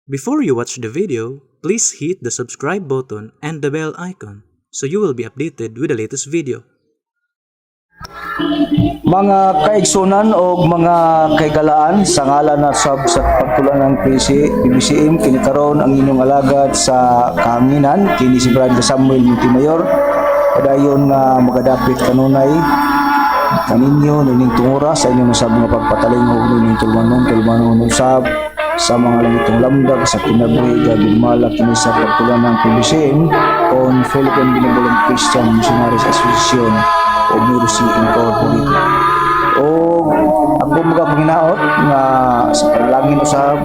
Before you watch the video, please hit the subscribe button and the bell icon so you will be updated with the latest video. Mga kaigsunan o mga kaigalaan, sa ngalan na sab sa pagtulunan ng PC, PBCM, kini karon ang inyong alagad sa kahanginan, kini si Brad Samuel Montemayor. Padayon nga magadapit kanunay kaninyo nining tungura sa inyong sab nga pagpatalinghog nining tulumanon usab sa mga langitong lamdag sa kinabuhi nga gimala kini sa pagtulunan ng PBCM on Philippine Benevolent Christian Missionaries Association o Mercy Incorporated. O ako mga panginaot nga sa panalangin usab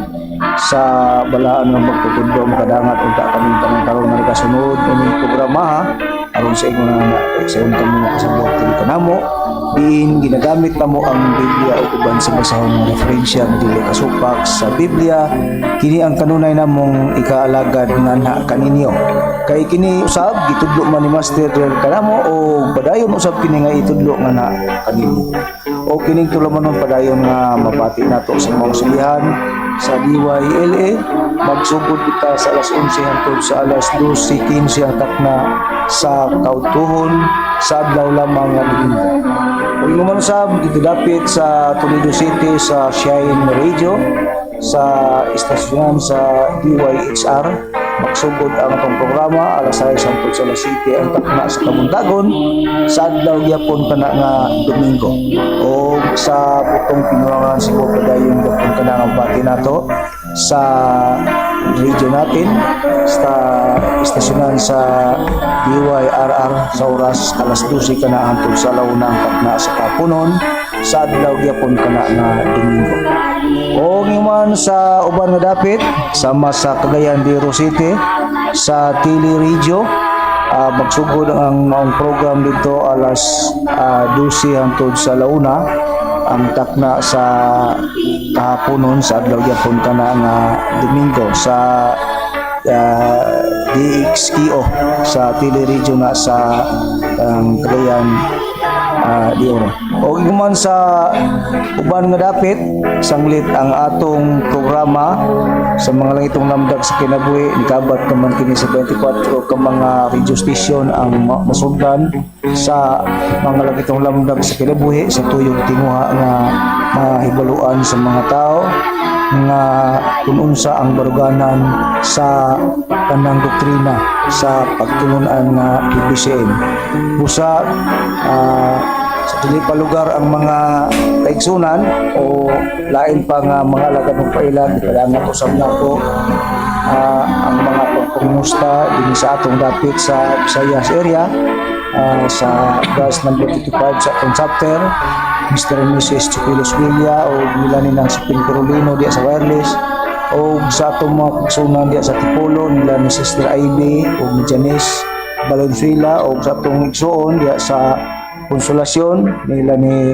sa balaan nga magtutudlo, makadangat unta kami tanan karon nga nagasunod ining programa ha, aron sa ingon nga sa kamo makasabot dili kanamo diin ginagamit namo ang Biblia o uban sa basahon nga referensya nga dili kasupak sa Biblia. Kini ang kanunay namong ikaalagad nga na kaninyo kay kini usab gitudlo man ni Master kanamo o padayon usab kini nga itudlo nga na kaninyo. O kining tulumanon, padayon nga mapati nato sa mga sulihan sa DYLA. Magsugod kita sa alas 11 hangtod sa alas 12:15 ang takna sa kautuhon sa adlaw lamang nga Domingo. Ug man usab dito dapit sa Toledo City sa Shine Radio, sa istasyon sa DYHR, magsugod ang atong programa alas 6 hangtod sa alas 7 ang takna sa kabuntagon sa adlaw gyapon kana nga Domingo. O sa putong Pinuangan, Cebu, padayon gyapon kana nga bati nato sa radio natin sa istasyonan sa DYRR sa oras alas 12 kana hangtod sa alauna ang takna sa kapunon sa adlaw gyapon kana nga Domingo. O man sa uban nga dapit sama sa Cagayan de Oro City sa Tele Radio, magsugod ang maong program dito alas 12 hangtod sa launa ang takna sa kahaponon sa adlaw gyapon kana nga Domingo sa DXKO sa Tele Radio na sa ang Cagayan de Oro. O man sa uban nga dapit, sanglit ang atong programa sa mga langitong lamdag sa kinabuhi, nikabat naman kini sa 24 ka mga radio station ang masundan sa mga langitong lamdag sa kinabuhi sa tuyong tinguha nga mahibaluan sa mga tao nga kung unsa ang baruganan sa kanang doktrina sa pagtulunan nga PBCM. Busa sa dili pa lugar ang mga kaigsunan o lain pa nga mga alagad ng pailan, ipadangat usab nato ang mga pagpangumusta dinhi sa atong dapit sa Visayas area, sa branch number 25 sa atong chapter, Mr. and Mrs. Chupilos Villa o nila ni ng Sipin Carolino diya sa wireless, o sa atong mga kaigsunan diya sa Tipolo nila ni Sister Ivy o ni Janice Valenzuela, o sa atong igsuon diya sa Konsolasyon nila ni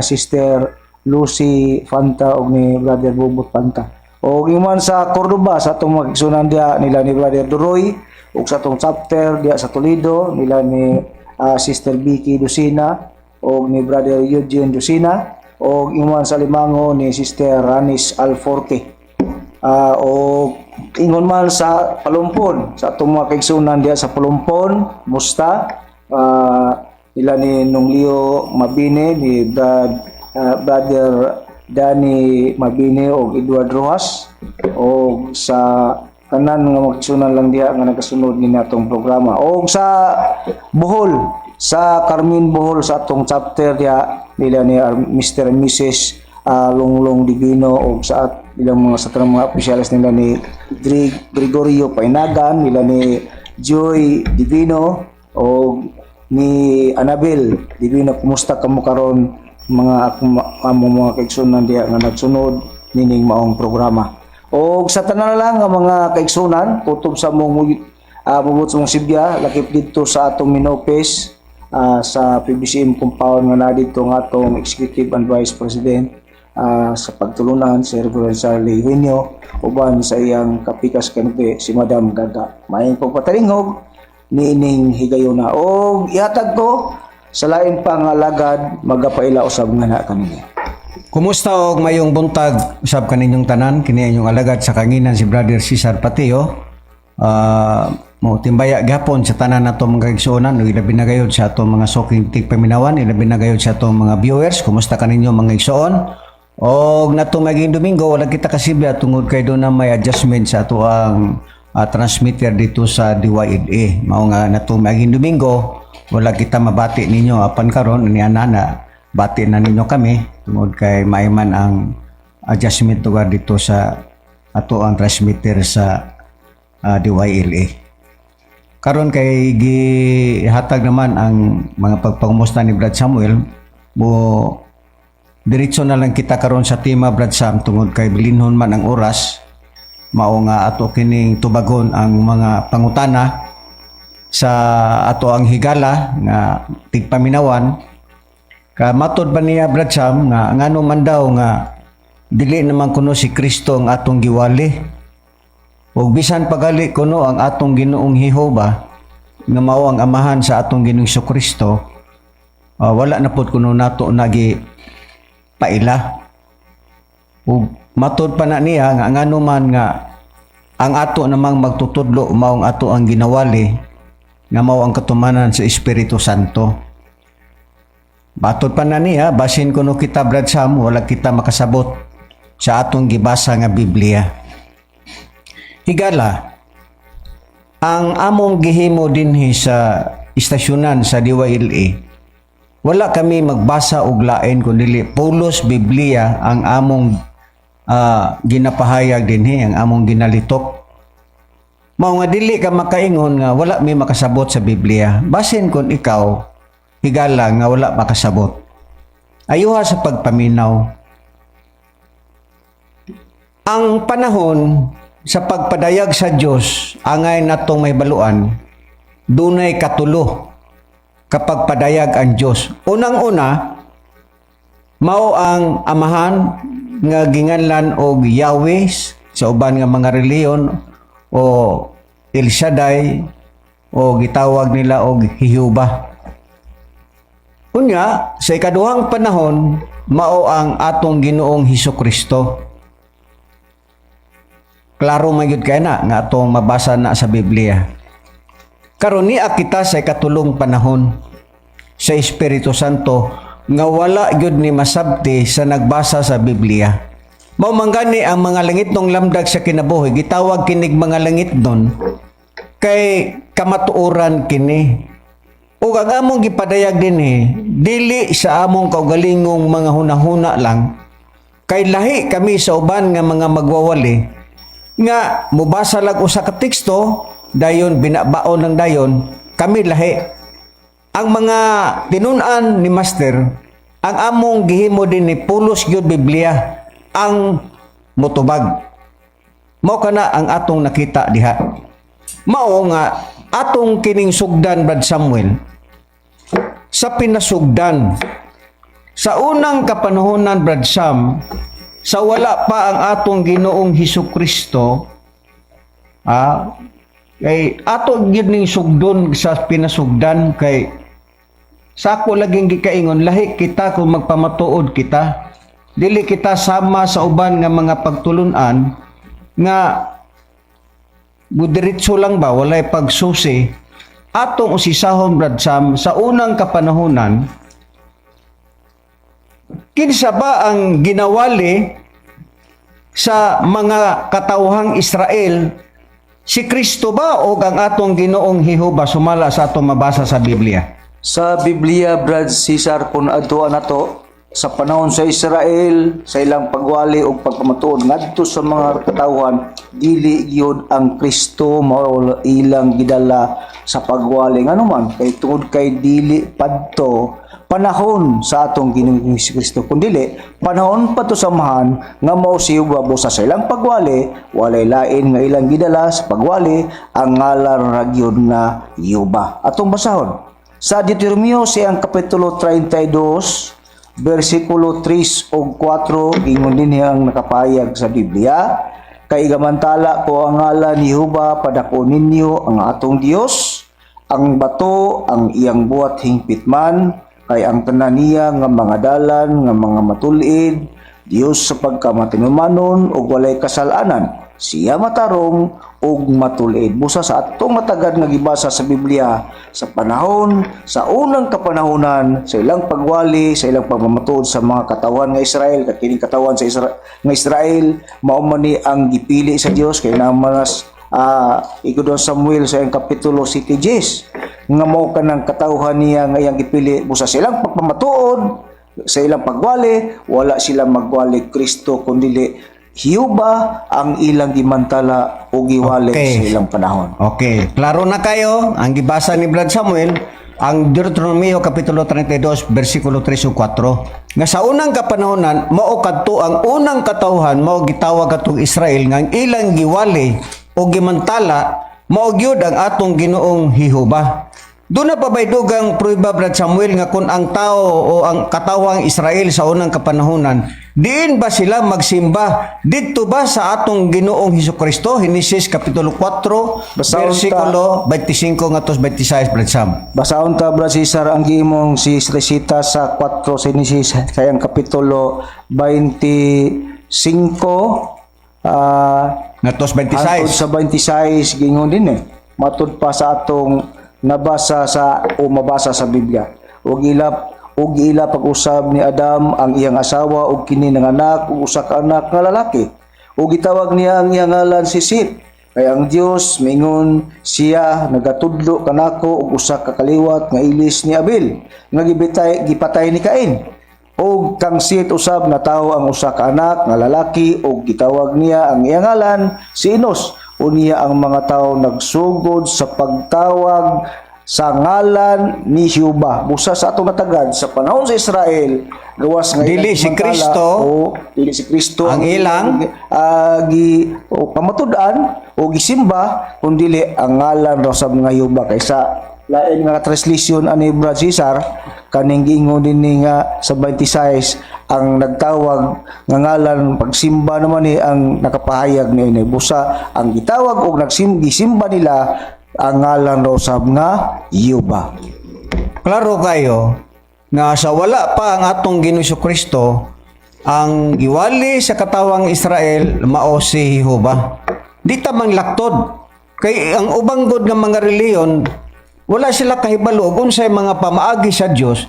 Sister Lucy Fanta o ni Brother Bubot Fanta. O man sa Cordoba sa atong mga kaigsunan diya nila ni Brother Duroy, ug sa atong chapter diya sa Toledo nila ni Sister Vicky Lucina o ni Brother Eugene Lucina, o ingon sa Limango ni Sister Ranis Alforte. O ingon man sa Palumpon sa atong mga kaigsunan diya sa Palumpon, musta nila ni Nung Leo Mabine, ni Brother Danny Mabine og Edward Rojas, o sa tanan nga mga kaigsunan lang diha nga nagasunod ni natong programa. O sa Bohol, sa Carmen Bohol, sa atong chapter diha nila ni Mr. and Mrs. Lunglong Divino, o sa at ilang mga sa tanang mga opisyales nila ni Gregorio Painagan, nila ni Joy Divino o ni Annabel Divino. Kumusta kamo karon, mga akong among mga kaigsunan diha nga nagsunod nining maong programa? O sa tanan lang nga mga kaigsunan kutob sa mong mubot sa mong sibya, lakip dito sa atong main office sa PBCM compound nga na dito nga atong Executive and Vice President sa pagtulunan, si Reverend Charlie Eugenio, uban sa iyang kapikas kanuti si Madam Gaga. Maayong pagpatalinghog niining higayuna og ihatag ko sa lain pa nga alagad magapaila usab nga na kaninyo. Kumusta og mayong buntag usab kaninyong tanan? Kini inyong alagad sa kanginan, si Brother Cesar Patio. Mo timbaya gihapon sa tanan nato mga igsuonan ug ilabi na gayud sa atong mga suking tigpaminawan, ilabi na gayud sa atong mga viewers. Kumusta kaninyo, mga igsuon? Og natong maging Domingo, wala kita kasibya tungod kay duna may adjustment sa ato ang transmitter dito sa DYLA. Mao nga natong maging Domingo, wala kita mabati ninyo, apan karon niana na bati na ninyo kami tungod kay maiman ang adjustment lugar dito sa ato ang transmitter sa DYLA. Karon kay gihatag naman ang mga pagpangumusta ni Brad Samuel, mo diretso na lang kita karon sa tema, Brad Sam, tungod kay bilinhon man ang oras. Mao nga ato kining tubagon ang mga pangutana sa ato ang higala nga tigpaminawan. Ka matod ba niya, Brad Sam, nga ngano man daw nga dili naman kuno si Kristo ang atong giwali ug bisan pagali kuno ang atong Ginoong Jehova nga mao ang amahan sa atong Ginoong Kristo, wala na pud kuno nato nagi paila? Ug matod pa na niya nga ngano man nga ang ato namang magtutudlo mao ang ato ang ginawali nga mao ang katumanan sa Espiritu Santo. Matod pa na niya, basin kuno kita, Brad Sam, wala kita makasabot sa atong gibasa nga Biblia. Higala, ang among gihimo dinhi sa istasyonan sa DYLA, wala kami magbasa og lain kundi pulos Biblia ang among ginapahayag dinhi, ang among ginalitok. Mao nga dili ka makaingon nga wala mi makasabot sa Biblia. Basin kung ikaw, higala, nga wala makasabot. Ayuha sa pagpaminaw. Ang panahon sa pagpadayag sa Dios angay natong mahibaluan, dunay katulo kapag padayag ang Dios. Unang-una, mao ang Amahan nga ginganlan og Yahweh sa uban nga mga reliyon o El Shaddai o gitawag nila og Jehova. Unya, sa ikaduhang panahon, mao ang atong Ginoong Hesus Kristo. Klaro man gyud kay na nga atong mabasa na sa Biblia. Karon niya kita sa ikatulong panahon sa Espiritu Santo nga wala gyud ni masabti sa nagbasa sa Biblia. Mao man gani ang mga langitnong lamdag sa kinabuhi, gitawag kinig mga langitnon kay kamatuoran kini. Ug ang among gipadayag dinhi, dili sa among kaugalingong mga hunahuna lang, kay lahi kami sa uban nga mga magwawali nga mubasa lang usa ka teksto, dayon binabaon lang dayon. Kami lahi. Ang mga tinun-an ni Master, ang among gihimo dinhi, pulos gyud Biblia ang mutubag. Mao kana ang atong nakita diha. Mao nga atong kining sugdan, Brad Samuel, sa pinasugdan. Sa unang kapanahonan, Brad Sam, sa wala pa ang atong Ginoong Hesus Kristo, kay ato gyud ning sugdon sa pinasugdan, kay sa ako laging gikaingon, lahi kita kung magpamatuod kita. Dili kita sama sa uban nga mga pagtulunan nga budiretso lang ba, walay pagsusi. Atong usisahon, Brad Sam, sa unang kapanahonan, kinsa ba ang ginawali sa mga katawhang Israel? Si Kristo ba o ang atong Ginoong Jehova sumala sa atong mabasa sa Biblia? Sa Biblia, Brad Cesar, kung adtuan nato sa panahon sa Israel, sa ilang pagwali o pagpamatuod ngadto sa mga katawhan, dili gyud ang Kristo mao ilang gidala sa pagwali. Ngano man? Kay tungod kay dili padto panahon sa atong Ginoong Kristo, kundili panahon pa to sa Amahan nga mao si Jehova. Busa sa ilang pagwali, walay lain nga ilang gidala sa pagwali, ang ngalan ra gyud nga Jehova. Atong basahon sa Deuteronomio siyang Kapitulo 32 versikulo 3 ug 4. Ingon dinhi ang nakapayag sa Biblia, "Kay gamantala ko ang ngalan ni Jehova, padako ninyo ang atong Dios, ang bato, ang iyang buhat hingpit man. Kay ang tanan niya nga mga dalan nga mga matulid, Dios sa pagkamatinumanon ug walay kasalanan. Siya matarong ug matulid. Busa sa atong matagad nga gibasa sa Biblia sa panahon sa unang kapanahonan sa ilang pagwali, sa ilang pagmamatuod sa mga katawan nga Israel, kay kining katawan sa nga Israel mao man ni ang gipili sa Dios, kay namanas Ikudon Samuel sa iyang kapitulo City Gs nga mao kanang katawhan niya nga iyang gipili. Busa sa ilang pagpamatuod, sa ilang pagwali, wala sila magwali Kristo kundili Hiyuba ang ilang gimantala o giwali sa ilang panahon. Okay, klaro na kayo ang gibasa ni Brad Samuel, ang Deuteronomio kapitulo 32 bersikulo 3 ug 4. Nga sa unang kapanahonan mao kadto ang unang katawhan, mao gitawag atong Israel nga ang ilang giwali o gimantala mao gyud ang atong Ginoong Jehova. Doon na pa ba'y dugang prueba, Brad Samuel, nga kung ang tao o ang katawang Israel sa unang kapanahonan, diin ba sila magsimba? Didto ba sa atong Ginoong Hesus Kristo? Henesis Kapitulo 4, Basahon ta. versikulo 25 ngadto 26, Brad Sam. Basahon ta, Brad Cesar, ang giimong si resita sa 4 sa Genesis sa iyang kapitulo 25 Ngadto hangtod 26. sa 26. Gingon din eh. Matud pa sa atong nabasa sa o mabasa sa Biblia. Ug ila pag-usab ni Adam ang iyang asawa, ug kini nanganak og usa ka anak nga lalaki. Ug gitawag niya ang iyang ngalan si Sit. Kay ang Dios mingon siya nagatudlo kanako og usa ka kaliwat nga ilis ni Abel nga gibitay gipatay ni Cain. Og kang Sit usab natawo ang usa ka anak nga lalaki, ug gitawag niya ang iyang ngalan si Enos. Unya ang mga tawo nagsugod sa pagtawag sa ngalan ni Jehova. Busa sa atong natagad sa panahon sa Israel, gawas nga Dili ilang si gimantala, Kristo, o dili si Kristo ang ilang gi o pamatud-an o gisimba, kundi ang ngalan raw sa mga Jehova, kaysa lain nga translation ani, Brad Cesar, kaning giingon din ni nga sa 26 ang nagtawag nga ngalan pagsimba naman ni ang nakapahayag ni ini. Busa ang gitawag og nagsim gisimba nila ang ngalan raw sa nga Jehova. Klaro kayo nga sa wala pa ang atong Ginoong Kristo, ang giwali sa katawang Israel mao si Jehova. Di ta manglaktod. Kay ang ubang god nga mga reliyon, wala sila kahibalo og unsay mga pamaagi sa Dios.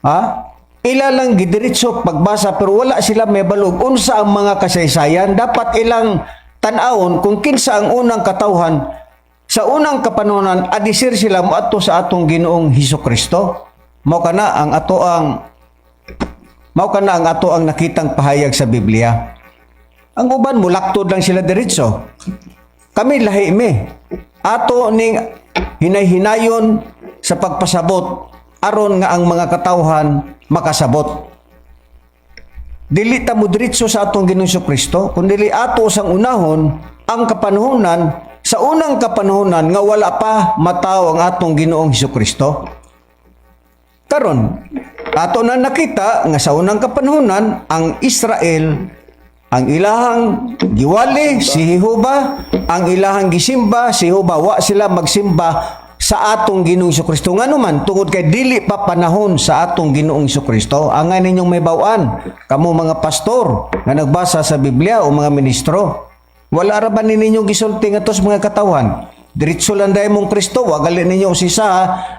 Ha? Ila lang gidiretso pagbasa pero wala sila may balog unsa ang mga kasaysayan. Dapat ilang tan-awon kung kinsa ang unang katawhan sa unang kapanahonan, adisir sila moadto sa atong Ginoong Hesus Kristo. Mao kana ang ato ang nakitang pahayag sa Biblia. Ang uban mulaktod lang sila diretso. Kami lahi mi. Ato ning hinay-hinayon sa pagpasabot aron nga ang mga katawhan makasabot. Dili ta mo diretso sa atong Ginoong Kristo, kundi ato sang unahon ang kapanahonan sa unang kapanahonan nga wala pa matawo ang atong Ginoong Kristo. Karon, ato na nakita nga sa unang kapanahonan ang Israel, ang ilahang giwali si Jehova, ang ilahang gisimba si Jehova, wa sila magsimba sa atong Ginoong Kristo. Ngano man? Tungod kay dili pa panahon sa atong Ginoong Kristo. Angay ninyong may bawan, kamo mga pastor nga nagbasa sa Biblia o mga ministro. Wala ra ba ni ninyo gisulti ngadto sa mga katawan? Diretso lang dahil mong Kristo, wa gali ninyo usisa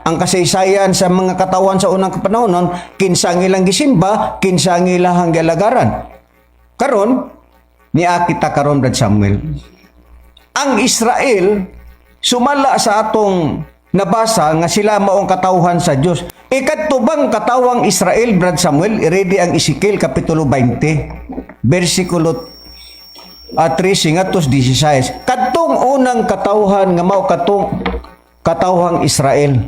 ang kasaysayan sa mga katawan sa unang kapanahonon, kinsa ang ilang gisimba, kinsa ang ilang gialagaran. Karon, niya kita karon, Brad Samuel. Ang Israel sumala sa atong nabasa nga sila maong katawhan sa Dios. Ikadto bang katawang Israel, Brad Samuel, i-ready ang Ezekiel kapitulo 20, versikulo 3 ngadto 16. Kadtong unang katawhan nga mao katong katawhang Israel.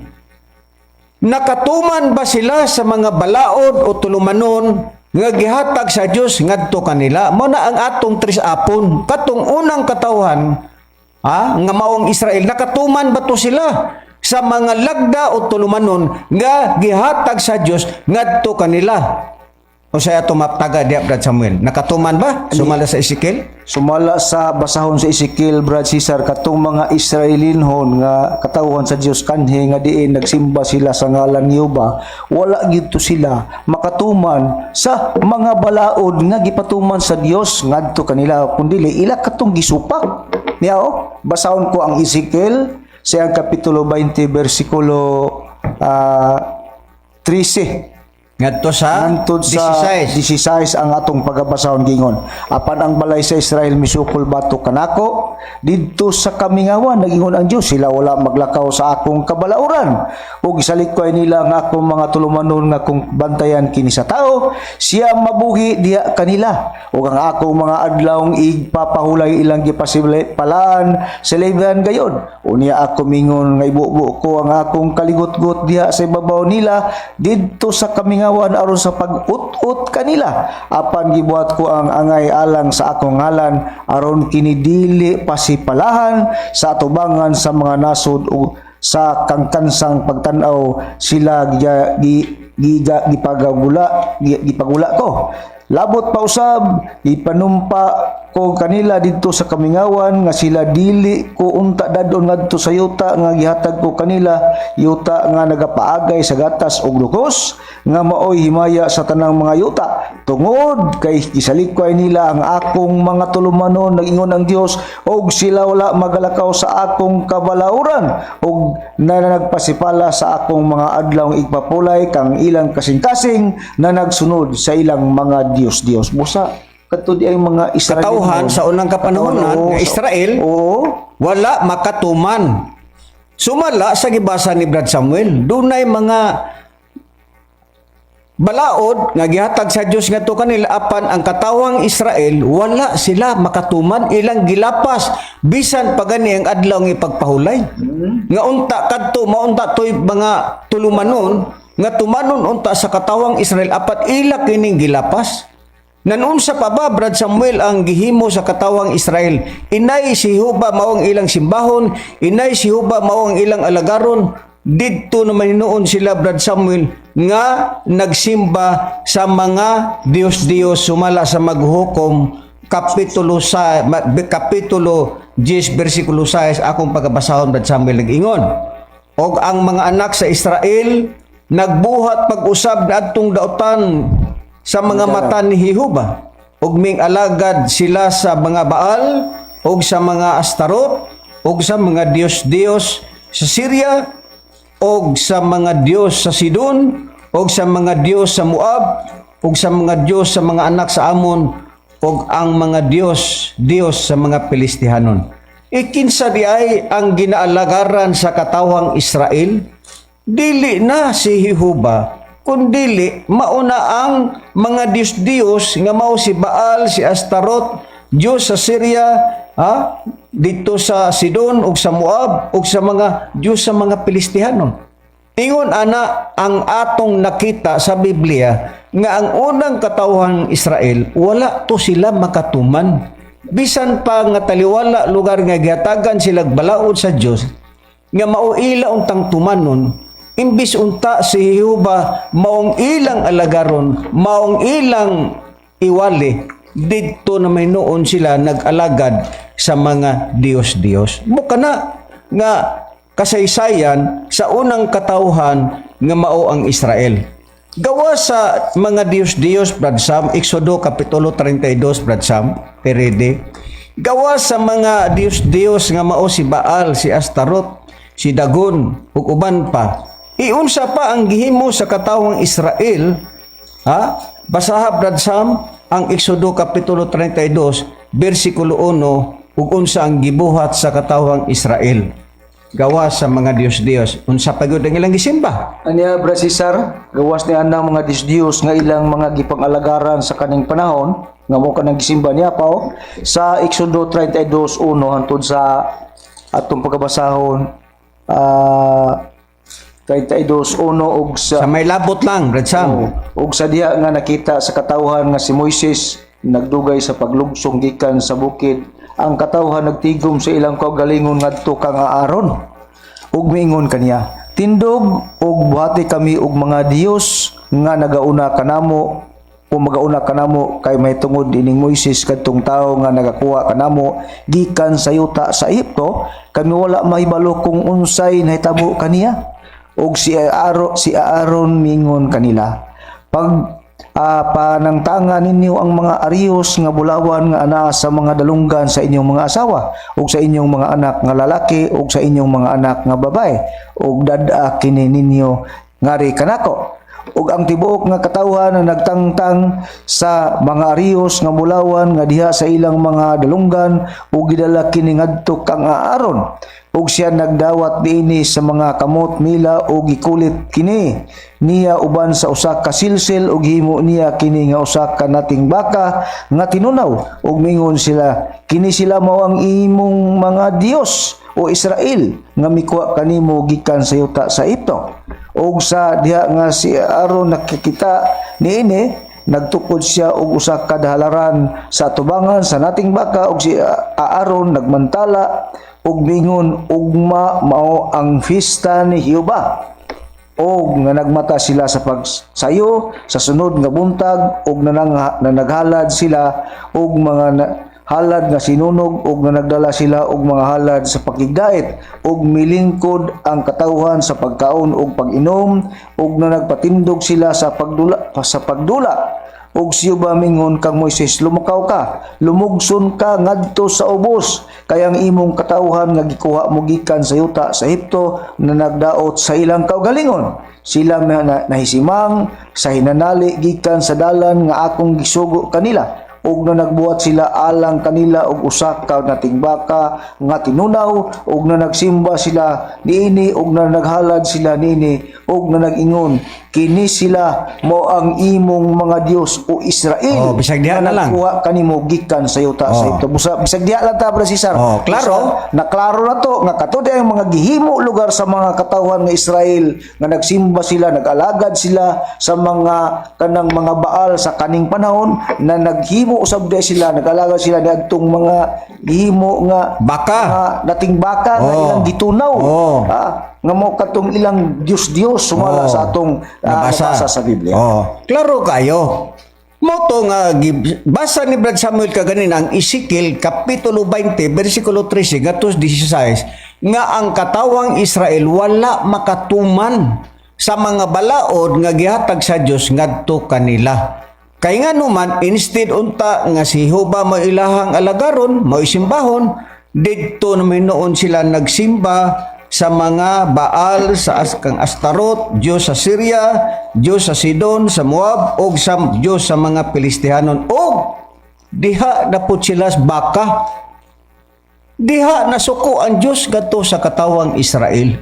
Nakatuman ba sila sa mga balaod o tulumanon nga gihatag sa Dios ngadto kanila? Mao na ang atong tres apon. Katong unang katawhan nga maong Israel, nakatuman ba to sila sa mga lagda o tulumanon nga gihatag sa Dios ngadto kanila? Unsay ato maptaga diha, Brad Samuel? Nakatuman ba sumala sa Ezekiel? Sumala sa basahon sa Ezekiel, Brad Cesar, katong mga Israelinhon nga katawhan sa Dios kanhi nga diin nagsimba sila sa ngalan ni Jehova, wala gyud to sila makatuman sa mga balaod nga gipatuman sa Dios ngadto kanila, kundili ila katong gisupak niya. Oh, basahon ko ang Ezekiel sa Kapitulo 20 bersikulo 13 ngadto sa hangtod sa 16. 16 ang atong pagabasahon. Gingon, "Apan ang balay sa Israel misukol batok kanako didto sa kamingawan, nagingon ang Dios. Sila wala maglakaw sa akong kabalauran ug isalikway nila ang akong mga tulumanon nga kung bantayan kini sa tao, siya mabuhi diha kanila, ug ang akong mga adlawng igpapahulay ilang gipasipalaan sa leybahan gayod. Unya ako mingon nga ibubo ko ang akong kaligutgot diha sa ibabaw nila didto sa kamingawan aron sa pag-ut-ut kanila. Apan gibuhat ko ang angay alang sa akong ngalan aron kini dili pasipalahan sa atubangan sa mga nasod ug sa kangkansang pagtan-aw sila gipagula ko. Labot pa usab, ipanumpa ko kanila didto sa kamingawan nga sila dili ko unta dadon ngadto sa yuta nga gihatag ko kanila, yuta nga nagapaagay sa gatas ug lukos, nga maoy himaya sa tanang mga yuta, tungod kay gisalikway nila ang akong mga tulumanon, nagingon ang Dios, og sila wala magalakaw sa akong kabalauran ug na nagpasipala sa akong mga adlaw igpapulay kang ilang kasing-kasing na nagsunod sa ilang mga Dios-Dios." Busa kadto di ay mga Israel Katawhan sa unang kapanahonan nga Israel wala makatuman. Sumala sa gibasa ni Brad Samuel, dunay mga balaod nga gihatag sa Dios ngadto kanila, apan ang katawang Israel wala sila makatuman, ilang gilapas bisan pa gani ang adlaw nga ipagpahulay. Nga unta kadto maunta toy mga tulumanon nga tumanon unta sa katawang Israel, apan ila kining gilapas. Nanunsa pa ba, Brad Samuel, ang gihimo sa katawang Israel? Inay si Jehova mao ang ilang simbahon, inay si Jehova mao ang ilang alagaron. Didto naman hinuon sila, Brad Samuel, nga nagsimba sa mga Diyos-Diyos sumala sa Maghukom kapitulo 10 bersikulo 6 akong pagabasahon, Brad Samuel. Nag-ingon, "Og ang mga anak sa Israel nagbuhat pag-usab adtong dautan sa mga mata ni Jehova ug ming alagad sila sa mga Baal ug sa mga Astarot ug sa mga dios-dios sa Syria ug sa mga dios sa Sidon ug sa mga dios sa Moab ug sa mga dios sa mga anak sa Amon ug ang mga dios dios sa mga Pilistihanon." Ikinsa di ay ang ginaalagaran sa katawhang Israel? Dili na si Jehova, kundili mauna ang mga Diyos-Diyos nga mao si Baal, si Astarot, Diyos sa Syria, ha? Dito sa Sidon ug sa Moab ug sa mga Diyos sa mga Pilistihanon. Ingon ana ang atong nakita sa Biblia nga ang unang katawhang Israel wala to sila makatuman. Bisan pa nga taliwala lugar nga gihatagan sila balaod sa Dios nga mao ila untang tumanon, imbis unta si Jehova maong ilang alagaron, maong ilang iwali, didto na may noon sila nag-alagad sa mga Diyos-Diyos. Buka na nga kasaysayan sa unang katawhan nga mao ang Israel. Gawa sa mga Diyos-Diyos, Brad Sam, Exodo Kapitulo 32, Brad Sam, perede. Gawa sa mga Diyos-Diyos nga mao si Baal, si Astarot, si Dagon, ug uban pa. Iunsa pa ang gihimo sa katawang Israel? Ha? Basaha, Brad Sam, ang Exodo Kapitulo 32, versikulo 1, ug unsa ang gibuhat sa katawang Israel gawa sa mga Diyos-Diyos? Unsa pa gyud ang ilang gisimba? Anya, Bra Cesar, gawas ni anang mga Diyos nga ilang mga gipang-alagaran sa kaning panahon nga mo kanang gisimba niya pa oh, sa Exodo 32:1 hantod sa atong pagkabasahon 32:1 ug sa Sa may labot lang, Brad Sam. Oo. Ug sa diha nga nakita sa katawhan nga si Moises nagdugay sa paglugsong gikan sa bukid, ang katawhan nagtigom sa ilang kaugalingon ngadto kang Aaron ug miingon kaniya, "Tindog ug buhati kami og mga diyos nga nagauna kanamo." Kung magauna kanamo kay mahitungod ining Moises, kadtong tawo nga nagakuha kanamo gikan sa yuta sa Ehipto, kami wala mahibalo kung unsay nahitabo kaniya." Ug si Aaron mingon kanila, "Pag panangtanga ninyo ang mga ariyos nga bulawan nga anaa sa mga dalunggan sa inyong mga asawa ug sa inyong mga anak nga lalaki ug sa inyong mga anak nga babae, ug dad-a kini ninyo ngari kanako." Ug ang tibuok nga katawhan na nagtangtang sa mga ariyos nga bulawan nga diha sa ilang mga dalunggan ug gidala kini ngadto kang Aaron, ug siya nagdawat niini sa mga kamot nila ug gikulit kini niya uban sa usa ka silsil, ug himo niya kini nga usa ka nating baka nga tinunaw. Ug mingon sila, "Kini sila mao ang imong mga Dios, o Israel, nga mikuha kanimo gikan sa yuta sa Ehipto." Ug sa diha nga si Aaron nakikita niini, nagtukod siya og usa ka halaran sa atubangan sa nating baka, ug si Aaron nagmantala ug mingon, "Ugma mao ang fiesta ni Jehova." Og nga nagmata sila sa pagsayo sa sunod nga buntag og na naghalad sila og mga halad nga sinunog og nga nagdala sila og mga halad sa pakigdait, ug milingkod ang katawhan sa pagkaon ug pag-inom, ug na nagpatindog sila sa pagdula. Ug si Jehova mingon kang Moises, "Lumukaw ka, lumugson ka ngadto sa ubos, kay ang imong katawhan nga gikuha mo gikan sa yuta sa Ehipto na nagdaot sa ilang kaugalingon. Sila nahisimang sa hinanali gikan sa dalan nga akong gisugo kanila, ug na nagbuhat sila alang kanila og usa ka nating baka nga tinunaw, ug na nagsimba sila niini, ug na naghalad sila niini, ug na nag-ingon, 'Kini sila mao ang imong mga Dios, o Israel, Oh, bisag diha na lang. Nagkuha kanimo gikan sa yuta sa Ehipto.'" Bisag diha lang ta, Brother Cesar. Oh, klaro. Busa, na klaro na to nga kato ang mga gihimo lugar sa mga katawhan nga Israel nga nagsimba sila, nag-alagad sila sa mga kanang mga Baal sa kaning panahon na naghimo usab di sila, nag-alagad sila niadtong mga gihimo nga Baka. Mga nating baka nga ilang gitunaw. Nga mo katong ilang Dios-Dios sumala sa atong nabasa sa Biblia. Oh, klaro kayo. Mao to nga basa ni Brad Samuel kaganina ang Ezekiel kapitulo 20 bersikulo 13 ngadto 16 nga ang katawang Israel wala makatuman sa mga balaod nga gihatag sa Dios ngadto kanila. Kay nga numan, instead unta nga si Jehova mo ilahang alagaron, mo simbahon, didto naman noon sila nagsimba sa mga Baal, sa kang Astarot, Diyos sa Syria, Diyos sa Sidon, sa Moab, og sa Diyos sa mga Pilistihanon. Og diha na pud sila sa baka. Diha nasuko ang Diyos gadto sa katawang Israel.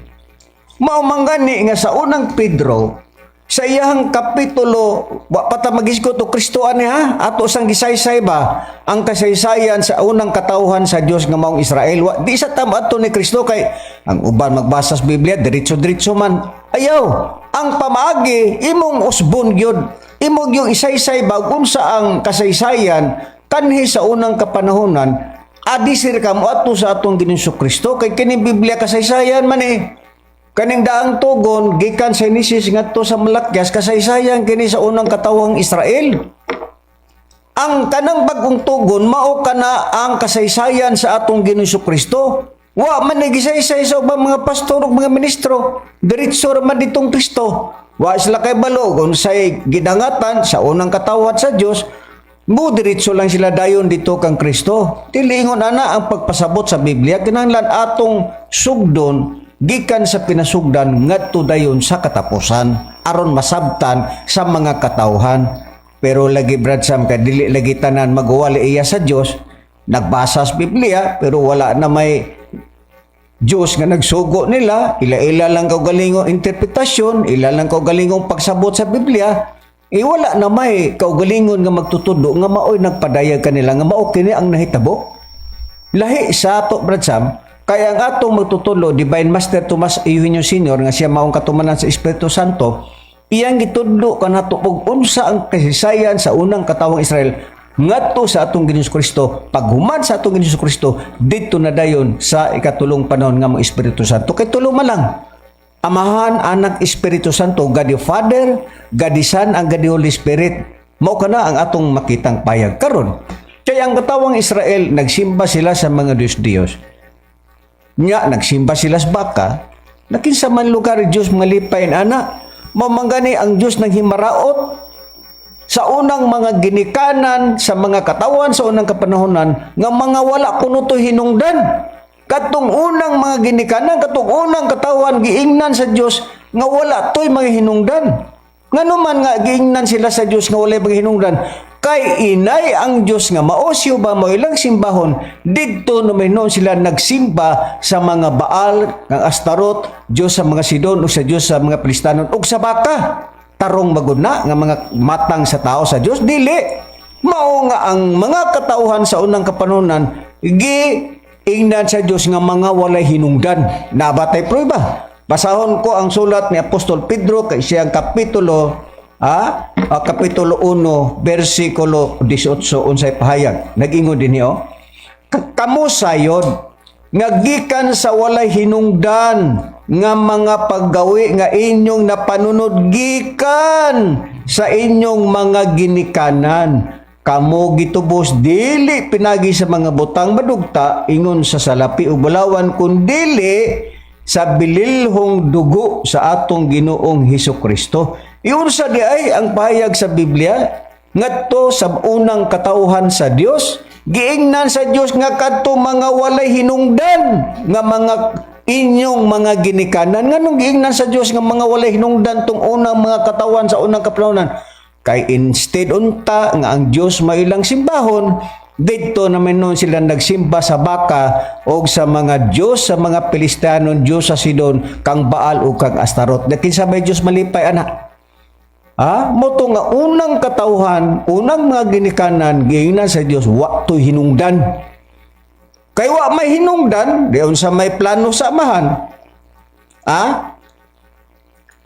Mao man gani nga sa Unang Pedro sa iyahang kapitulo, wa pa ta magisgot og Kristo ani ha, ato sang gisaysay ba ang kasaysayan sa unang katawhan sa Dios nga maong Israel. Wa di sa tam adto ni Kristo, kay ang uban magbasa sa Biblia diretso-diretso man. Ayaw, ang pamaagi imong usbon gyud, imong yung isaysay ba unsa ang kasaysayan kanhi sa unang kapanahonan, adi sir ka mo adto sa atong Ginoong Kristo, kay kining Biblia kasaysayan man eh. Kaning daang tugon gikan sa Genesis ngadto sa Malakias, kasaysayan kini sa unang katawang Israel. Ang kanang bagong tugon mao kana ang kasaysayan sa atong Ginoong Kristo. Wa man ni gisaysay sa ubang mga pastor ug mga ministro. Diretso ra man ditong Kristo. Wa sila kay balo kung say gidangatan sa unang katawhan sa Dios. Mo diretso lang sila dayon dito kang Kristo. Dili ingon ana ang pagpasabot sa Biblia, kinahanglan atong sugdon gikan sa pinasugdan ngadto dayon sa katapusan aron masabtan sa mga katawhan. Pero lagi, Brad Sam, kay dili lagi tanan magwali iya sa Dios, nagbasa sa Biblia pero wala na may Diyos nga nagsugo nila, ila-ila lang kaugalingong interpretasyon, ila lang kaugalingong pagsabot sa Biblia, eh wala na may kaugalingon nga magtutudlo nga maoy nagpadayag kanila nga mao kini ang nahitabo. Lahi sa ato, Brad Sam, kaya ang atong magtutudlo, Divine Master Tomas Eugenio Senior, nga siya maong katumanan sa Espiritu Santo, iyang gitudlo kanato og unsa ang kasaysayan sa unang katawang Israel ngadto sa atong Ginoong Kristo. Paghuman sa atong Ginoong Kristo, didto na dayon sa ikatulong panahon nga mga Espiritu Santo. Kay tulo man lang: Amahan, Anak, Espiritu Santo, God the Father, God the Son, ang God the Holy Spirit. Mao kana ang atong makitang payag karon. Kay ang katawang Israel, nagsimba sila sa mga Diyos-Diyos. Nya nagsimba sila sa baka, nakinsa man lugar Diyos malipay ana. Mao man gani ang Diyos nang himaraot sa unang mga ginikanan, sa mga katawan sa unang kapanahonan nga mga wala kuno to hinungdan. Katong unang mga ginikanan, katong unang katawan, giingnan sa Dios nga wala to'y mga hinungdan. Ngano man nga giingnan sila sa Dios nga walay mga hinungdan? Kay inay ang Dios nga maosyo ba mo ilang simbahon, didto no may noon sila nagsimba sa mga Baal, kang Astarot, Dios sa mga Sidon ug sa Dios sa mga Pilistanon ug sa baka. Tarong magud na nga mga matang sa tao sa Dios? Dili. Mao nga ang mga katauhan sa unang kapanahonan gi ingnan sa Dios nga mga walay hinungdan. Nabatay prueba. Basahon ko ang sulat ni Apostol Pedro kay siyang kapitulo 1 bersikulo 18, unsay pahayag. Nag-ingon din niyo. Kamo sayod nga gikan sa walay hinungdan nga mga paggawi nga inyong napanunod gikan sa inyong mga ginikanan, kamo gitubos dili pinagi sa mga butang madugta ingon sa salapi ug bulawan, kundili sa bililhong dugo sa atong Ginoong Hesus Kristo. Iunsa di ay ang pahayag sa Biblia ngadto sa unang katawhan sa Dios? Giingnan sa Dios nga kadto mga walay hinungdan nga mga inyong mga ginikanan. Nganong giingnan sa Dios nga mga walay hinungdan tong unang mga katawan sa unang kapanahonan? Kay instead unta nga ang Dios mailang simbahon, didto naman noon sila nagsimba sa baka o sa mga Diyos sa mga Pilistanon, Diyos sa Sidon, kang Baal o kang Astarot. Kinsa may Diyos malipay ana? Ah, mao to nga unang katawhan, unang mga ginikanan, giingnan sa Dios wa to'y hinungdan. Kay wa may hinungdan, di unsa may plano sa Amahan? Ah?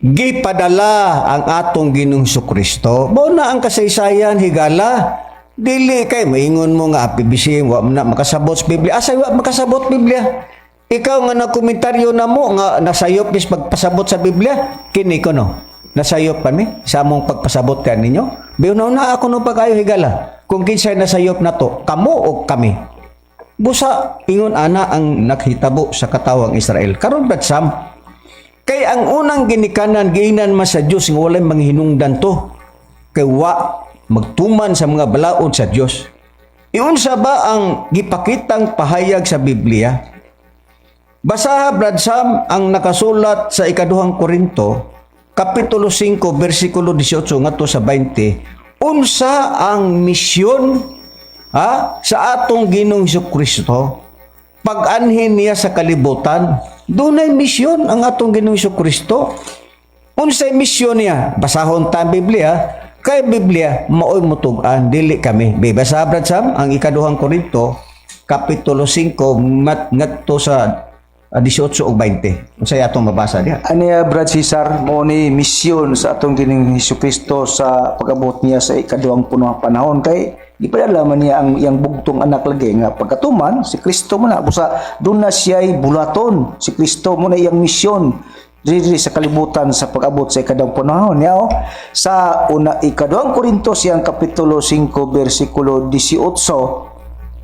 Gipadala ang atong Ginoong Kristo. Mao na ang kasaysayan, higala. Dili kay maingon mo nga PBC wa man na makasabot sa Biblia. Asa wa makasabot Biblia? Ikaw nga nagkomentaryo na mo nga nasayop mis pagpasabot sa Biblia, kini ko no. Nasayop kami sa among pagpasabot kaninyo. Biunaw na ako no pag-ayo, higala. Kung kinsay nasayop na to, kamo o kami? Busa ingon ana ang naghitabo sa katawang Israel. Karon, Brad Sam, kay ang unang ginikanan, giingnan man sa Dios nga walay manghinungdan to. Kay wa magtuman sa mga balaod sa Dios. Iunsa ba ang gipakitang pahayag sa Biblia? Basaha, Brad Sam, ang nakasulat sa Ikaduhang Korinto, Kapitulo 5, versikulo 18 ngadto sa 20. Unsa ang misyon ha, sa atong Ginoong Kristo? Pag-anhin niya sa kalibutan, dunay misyon ang atong Ginoong Kristo. Unsay misyon niya? Basahon ta ang Biblia. Kay Biblia maoy mutug-an, dili kami. Basa, Brad Sam, ang Ikaduhang Korinto, Kapitulo 5 mat ngadto sa 18 ug 20. Unsay atong mabasa diha? Aniya, Brad Cesar, mo ni misyon sa atong Ginoong Hesus Kristo sa pag-abot niya sa ikaduhang puno panahon, kay gipadala man niya ang iyang bugtong anak lagi nga pagkatuman si Kristo mo na. Busa doon na siya'y bulaton si Kristo. Mo na iyang misyon diri sa kalibutan sa pag-abot sa ikaduhang panahon niya, oh. Sa una, Ikaduhang Korinto siyang kapitulo 5 bersikulo 18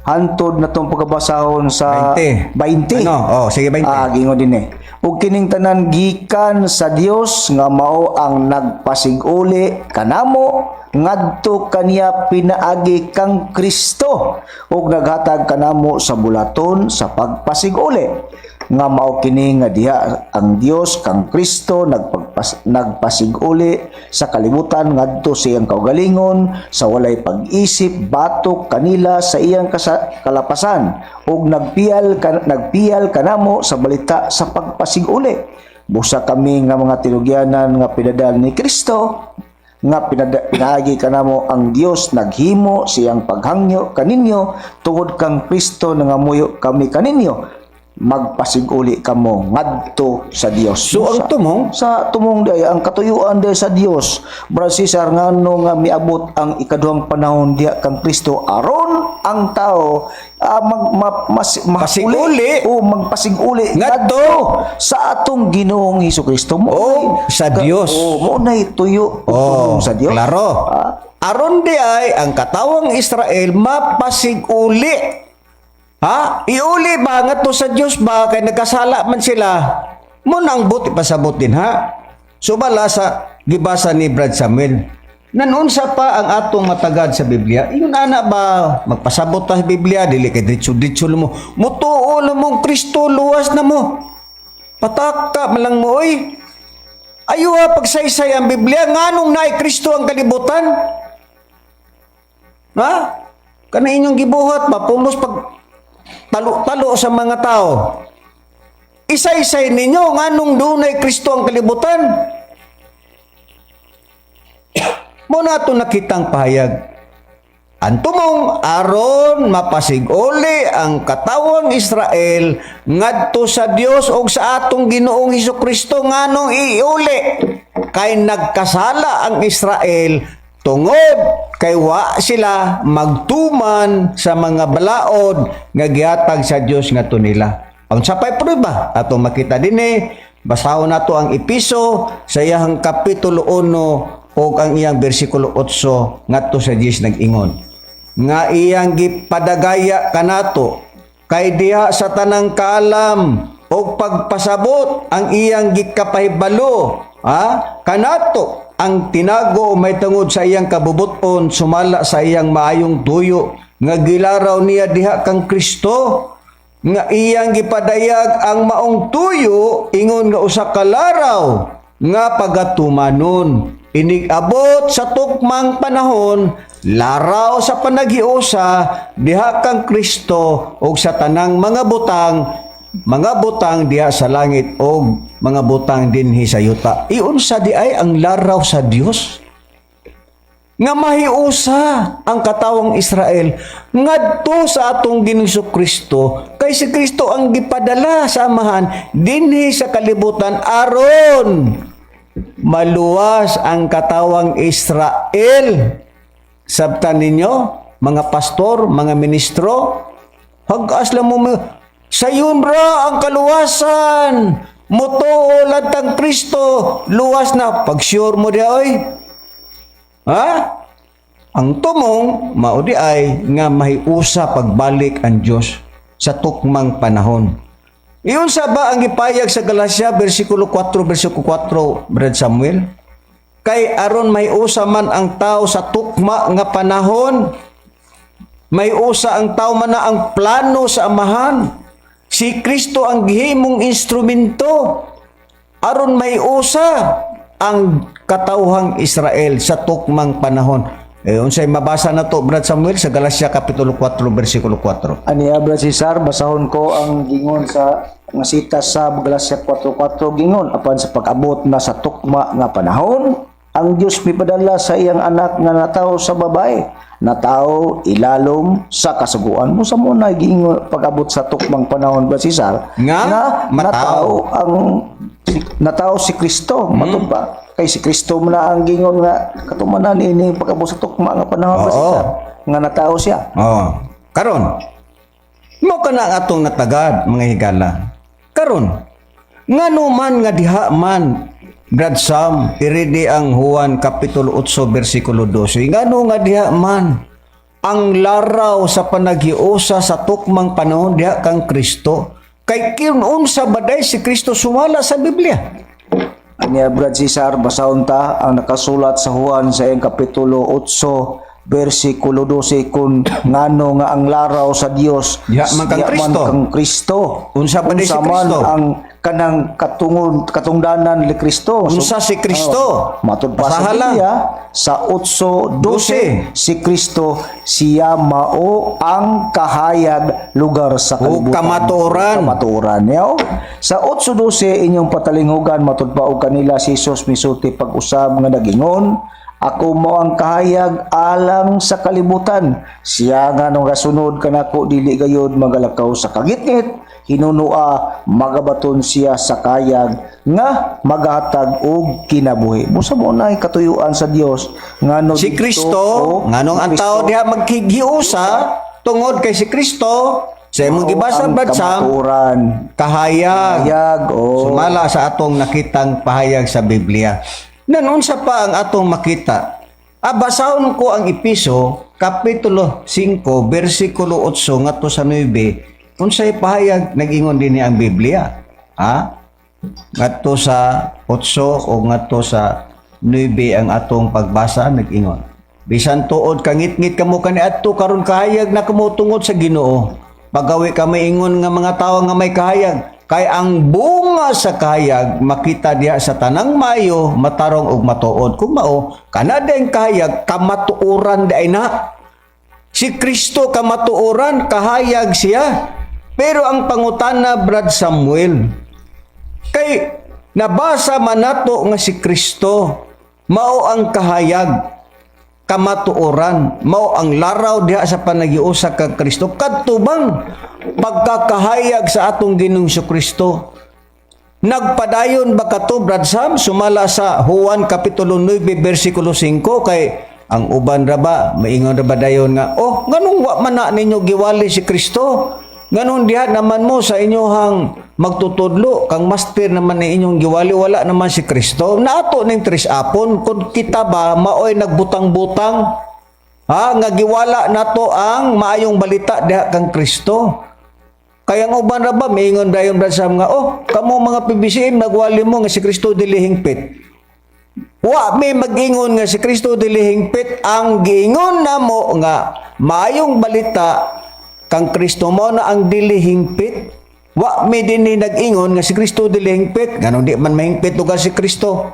hantod na tong pagkabasahon sa 20. 20. Ano? Oh, sige, 20. Ah, gingon din eh. Ug kining tanan gikan sa Dios nga mao ang nagpasig-uli kanamo ngadto kaniya pinaagi kang Kristo ug naghatag kanamo sa bulaton sa pagpasig-uli, nga mao kini nga diha ang Dios kang Kristo nagpasig-uli sa kalibutan ngadto sa iyang kaugalingon sa walay pag-isip batok kanila sa iyang kalapasan ug nagpiyal kanamo sa balita sa pagpasig-uli. Busa kami nga mga tinugyanan nga pinadal ni Kristo nga pinaagi kanamo ang Dios naghimo siyang paghangyo kaninyo tungod kang Kristo. Nangamuyo kami kaninyo, magpasiguli kamo ngadto sa Dios. So ang tumong Sa tumong day, ang katuyuan day sa Dios, Brad Cesar, ngano nga miabot ang ikaduhang panahon diha kang Kristo aron ang tao mag ma, mas, Pasiguli. O magpasiguli Ngadto. sa atong Ginoong Hesus Kristo mo O, sa Dios. O mo nay tuyo Oh, tumong sa Dios. Klaro. Ah. Aron di ay ang katawang Israel mapasiguli. Ha? Iuli ba ngadto sa Dios ba kay nagkasala man sila? Mo na ang buti pasabot din ha. Sumala sa gibasa ni Brad Samuel. Nanunsa pa ang atong matagad sa Biblia? Ingon ana ba magpasabot ta sa Biblia dili kay diretso-diretso mo. Mutuo na mong Kristo, luwas na mo. Pataka man lang mo oy. Ayo ha, pagsaysay ang Biblia, nganong naay Kristo ang kalibutan? Ha? Kana inyong gibuhat ba pumos pag talo-talo sa mga tao. Isaysay ninyo nganong dunay Kristo ang kalibutan. Mo na ito nakitang pahayag. Ang tumong aron mapasiguli ang katawang Israel ngadto sa Dios og sa atong Ginoong Hesus Kristo. Nganong iuli? Kay nagkasala ang Israel tungod kay wa sila magtuman sa mga balaod nga gihatag sa Dios ngadto nila. Ang sapay prueba atong makita dinhi, basahon nato ang Episo sa iyang kapitulo 1 ug ang iyang bersikulo 8 ngadto sa 10, nag-ingon nga iyang gipadagaya kanato kay diha sa tanang kaalam og pagpasabot ang iyang gikapahibalo ha kanato ang tinago may tungod sa iyang kabubuton sumala sa iyang maayong tuyo nga gilaraw niya diha kang Kristo, nga iyang gipadayag ang maong tuyo ingon nga usa ka laraw nga pagatumanon inig abot sa tukmang panahon, laraw sa panaghiusa diha kang Kristo ug sa tanang mga butang diha sa langit og mga butang dinhi sa yuta. Iunsa di ay ang laraw sa Dios nga mahiusa ang katawang Israel ngadto sa atong Ginoong Kristo, kay si Kristo ang gipadala sa Amahan dinhi sa kalibutan aron maluwas ang katawang Israel? Sabtan ninyo, mga pastor, mga ministro, hagas lang mo, sayon ra ang kaluwasan. Mutuo lang tang Kristo, luwas na. Pag sure mo di oy. Ha? Ang tumong, mao di ay nga mahiusa pagbalik ang Dios sa tukmang panahon. Iyon sa ba ang gipayag sa Galacia versikulo 4 versikulo 4, Brad Samuel? Kay aron mahiusa man ang tao sa tukma nga panahon, may usa ang tao man na ang plano sa Amahan. Si Kristo ang gihimong instrumento aron may usa ang katawhang Israel sa tukmang panahon. Eh, unsay mabasa na to, Brad Samuel, sa Galacia kapitulo 4 versikulo 4? Ani Brad Cesar, basahon ko ang gingon sa nga sita sa Galacia 4:4, gingon apan sa pag-abot na sa tukma nga panahon, ang Dios mipadala sa iyang anak nga natawo sa babae, natawo ilalom sa kasuguan mo. Sa muna gingon pag-abot sa tukmang panahon, Brad Cesar, nga matao. Natawo ang natawo si Kristo. Matud pa kay si Kristo man na ang gingon nga katumanan ini pag-abot sa tukma nga panahon, Brad Cesar, nga natawo siya. Oh. Karon, mo kana ang atong natagad, mga higala. Karon, ngano man nga diha man, Brad Sam, iridi ang Juan kapitulo 8 versikulo 12. Ngano nga diha man ang laraw sa panaghiusa sa tukmang panahon diha kang Kristo? Kay kinunsa baday si Kristo sumala sa Biblia? Anya Brad Cesar, basahon ta ang nakasulat sa Juan sa iyang kapitulo 8 versikulo 12 kung ngano nga ang laraw sa Dios Diha man kang diha man Kristo. Kang Kristo. Unsa ba di si Unsa man Kristo? ang kanang katungod katungdanan ni Kristo? Unsa si Kristo? Oh, matud pa sa Basahan lang. Biblia sa 8:12, si Kristo siya mao ang kahayag lugar sa O kalibutan. kamatuoran. Kamatuoran niya. Sa 8:12 inyong patalinghugan, matud pa og kanila si Jesus misulti pag-usab nga nagingon, "Ako mo ang kahayag alang sa kalibutan. Siya nga nung kasunod kanako dili gayod magalakaw sa kagitngit, hinunua magabaton siya sa kayag nga magahatag og kinabuhi." Busa mo na katuyuan sa Dios ngano Si didto, Kristo, o, nganong si ang tao Kristo diha magkighiusa tungod kay si Kristo sa imong mao gibasa, ang Brad Sam, kamatuoran. Kahayag. Kahayag, oh. Sumala sa atong nakitang pahayag sa Biblia. Nanunsa pa ang atong makita? Basahon ko ang Epeso kapitulo 5 bersikulo 8 ngadto sa 9, unsay pahayag nag-ingon dinhi ang Biblia. Ha? Ngadto sa 8 o ngadto sa 9 ang atong pagbasa nag-ingon. Bisan tuod kangitngit kamo kaniadto, karon kahayag na kamo tungod sa Ginoo. Pagawi ka maingon nga mga tawo nga may kahayag, kay ang bunga sa kahayag makita diha sa tanang maayo, matarong ug matuod. Kung mao kana din kahayag, kamatuoran diay na. Si Kristo kamatuoran, kahayag siya. Pero ang pangutana, Brad Samuel, kay nabasa man nato nga si Kristo mao ang kahayag, kamatuoran, mao ang laraw diha sa panagiusa kang Kristo, kadto bang pagkakahayag sa atong Ginoong Kristo nagpadayon ba kato, Brad Sam, sumala sa Juan kapitulo 9 bersikulo 5? Kay ang uban ra ba maingon ra ba dayon nga, "Oh, nganong wa man na ninyo giwali si Kristo? Nganong diha naman mo sa inyohang magtutudlo kang master naman ni inyong giwali, wala naman si Kristo?" Naato ning tres apon kung kita ba maoy nagbutang-butang ha nga giwala nato ang maayong balita diha kang Kristo. Kaya ang uban ra ba, maingon dayon, Brad Sam, nga, "Oh, kamo mga PBCM, nagwali mo nga si Kristo dili hingpit." Wa may mag-ingon nga si Kristo dili hingpit. Ang giingon namo nga maayong balita kang Kristo mo na ang dili hingpit. Wa may dinhi nag-ingon nga si Kristo dili hingpit. Ganon di man mahingpit lugar si Kristo.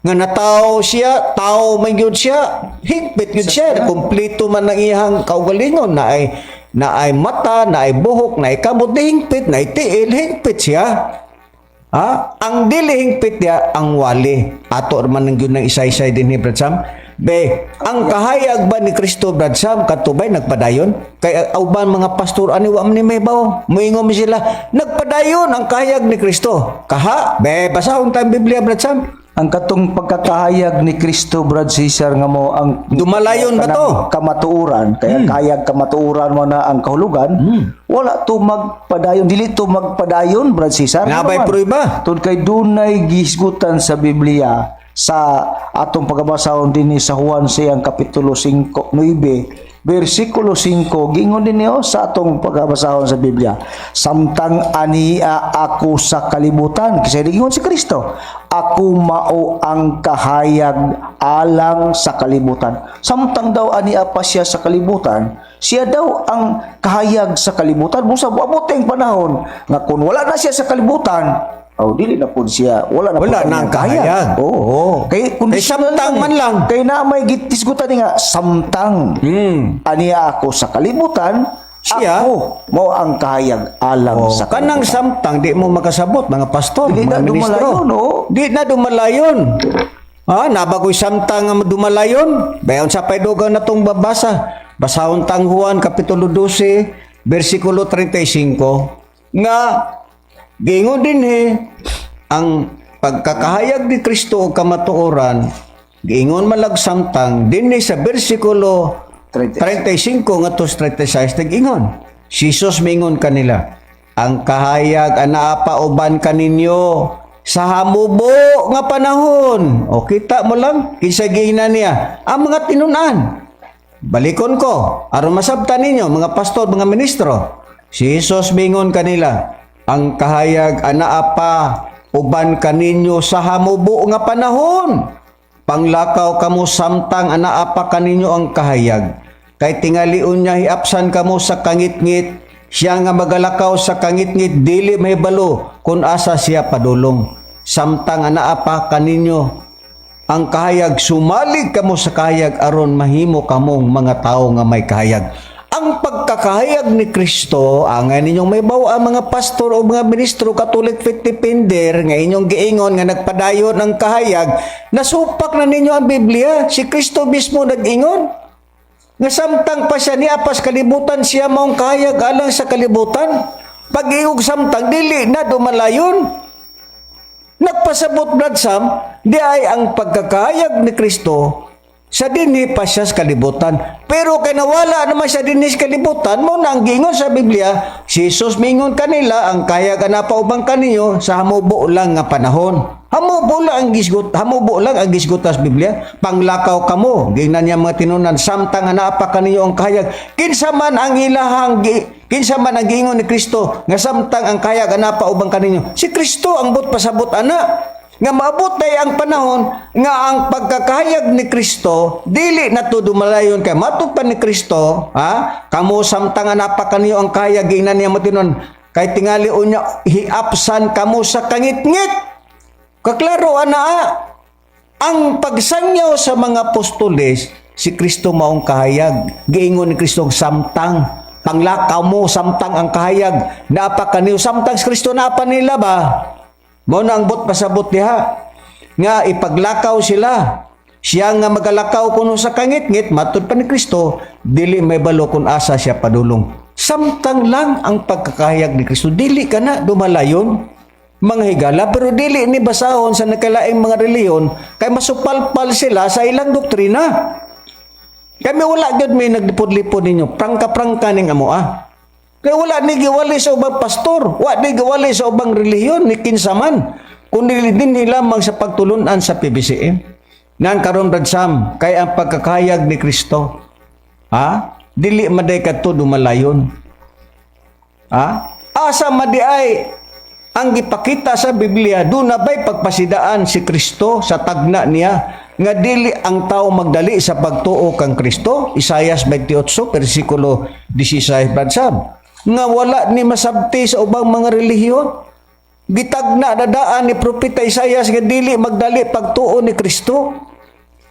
Nga natawo siya, tao man gyud siya, hingpit gyud siya, kompleto man ang iyang kaugalingon, na ay mata, na ay buhok, na ay kamot, di hingpit, na ay tiil, hingpit siya. Ha? Ang dili hingpit niya, ang wali. Ato man ang gyud ng isay-isay din ni Brad Sam. Be, ang kahayag ba ni Kristo, Brad Sam, katubay nagpadayon? Kay uban mga pastor ani wa man ni may bawo. Moingon mi sila, nagpadayon ang kahayag ni Kristo. Kaha, be, basahon tayong Biblia, Brad Sam. Ang katong pagkakahayag ni Kristo, Brad Cesar, nga mo ang Dumalayon ba to? Kamatuoran, kaya kahayag kamatuoran mo na ang kahulugan, wala to magpadayon, dili to magpadayon, Brad Cesar. Nabay Ano man? prueba. Tungod kay dunay gihisgutan sa Biblia sa atong pagabasahon dinhi sa Juan sa iyang kapitulo 5 9 bersikulo 5. Gingon din niyo sa atong pagabasahon sa Biblia, "Samtang ania ako sa kalibutan," kasi gingon si Kristo, "ako mao ang kahayag alang sa kalibutan." Samtang daw ania pa siya sa kalibutan, siya daw ang kahayag sa kalibutan. Busa abuting panahon nga kung wala na siya sa kalibutan, oh, dili na pud siya, wala na Wala pud na ang kahayag. Oo. Oo. Kay Kay samtang man lang. Kay na may gitisgutan nga samtang aniya ako sa kalibutan, Siya? ako mo ang kahayag alang Oh, sa kanang kalibutan. samtang di mo makasabot mga pastor, Dili mga na ministro. dumalayon, oo. Di na dumalayon. Ha, nabagoy samtang nga dumalayon. Bayon sa paydugang na tong babasa. Basahon tang Juan kapitulo 12 bersikulo 35 nga giingon dinhi ang pagkakahayag ni Kristo og kamatuoran, giingon malag samtang dinhi sa bersikulo 35 ngadto sa 36. Nag-ingon si Jesus, mingon kanila, "Ang kahayag anaa pa uban kaninyo sa hamubo nga panahon." O kita mo lang kinsa giingnan niya ang mga tinun-an. Balikon ko aron masabtan ninyo, mga pastor, mga ministro. Si Jesus mingon kanila, "Ang kahayag anaa pa uban kaninyo sa hamubo nga panahon. Panglakaw kamo samtang anaa pa kaninyo ang kahayag. Kay tingalion niya hiapsan kamo sa kangitngit. Siya nga magalakaw sa kangitngit dili mahibalo kung asa siya padulong. Samtang anaa pa kaninyo ang kahayag, sumalig kamo sa kahayag aron mahimo kamong mga tao nga may kahayag." Ang pagkakahayag ni Kristo, ang ninyong may bawa ang mga pastor o mga ministro, Catholic faith defender, nga inyong giingon nga nagpadayon ang kahayag, nasupak na ninyo ang Biblia. Si Kristo mismo nag-ingon nga samtang pa siya niya pas kalibutan, siya maong kahayag alang sa kalibutan. Pag-iog samtang, dili na dumalayon. Nagpasabot, Brad Sam, di ay ang pagkakahayag ni Kristo sa dinhi pa siya sa kalibutan. Pero kay nawala naman siya dinhi sa kalibutan, mo na ang giingon sa Biblia, si Jesus mingon kanila, "Ang kahayag anaa pa uban kaninyo sa hamubo lang nga panahon." Hamubo lang ang gisgot, hamubo lang ang gisgot sa Biblia. Panglakaw kamo, giingnan niya mga tinunan samtang anaa pa kaninyo ang kahayag. Kinsa man ang giingon ni Kristo nga samtang ang kahayag anaa pa uban kaninyo? Si Kristo ang buot pasabot ana nga maabot day ang panahon nga ang pagkakahayag ni Kristo dili na to dumalayon, kay matud pa ni Kristo, ha, kamo samtang anaa pa kaninyo ang kahayag, giingnan niya mga tinunan, kay tingali unya hiapsan kamo sa kangitngit. Kaklaro ana ang pagsangyaw sa mga apostoles, si Kristo maong kahayag. Giingon ni Kristo samtang panglakaw mo samtang ang kahayag naa pa kaniyo, samtang si Kristo naa pa nila ba? Mao na ang buot pasabot diha nga ipaglakaw sila. Siya nga magalakaw kuno sa kangitngit, matud pa ni Kristo, dili may balo kung asa siya padulong. Samtang lang ang pagkakahayag ni Kristo, dili ka na dumalayon, mga higala, pero dili ni basahon sa nakalaing mga reliyon kay masupalpal sila sa ilang doktrina. Kami wala gyud may naglipod-lipod ninyo, prangka-prangka ning amo ah. Kay wala ni giwali sa ubang pastor, wa ni giwali sa ubang relihiyon ni kinsa man, kundi dinhi lamang sa pagtulunan sa PBCM. Nan karon, Brad Sam, kay ang pagkakahayag ni Kristo, ha? Dili maday kadto dumalayon. Ha? Asa madiay ang gipakita sa Biblia, duna ba'y pagpasidaan si Kristo sa tagna niya nga dili ang tao magdali sa pagtuo kang Kristo? Isayas 28 versikulo 16, Brad Sam. Nga wala ni masabti sa ubang mga relihiyon. Gitagna dadaan ni Propeta Isayas nga dili magdali pagtuo ni Kristo.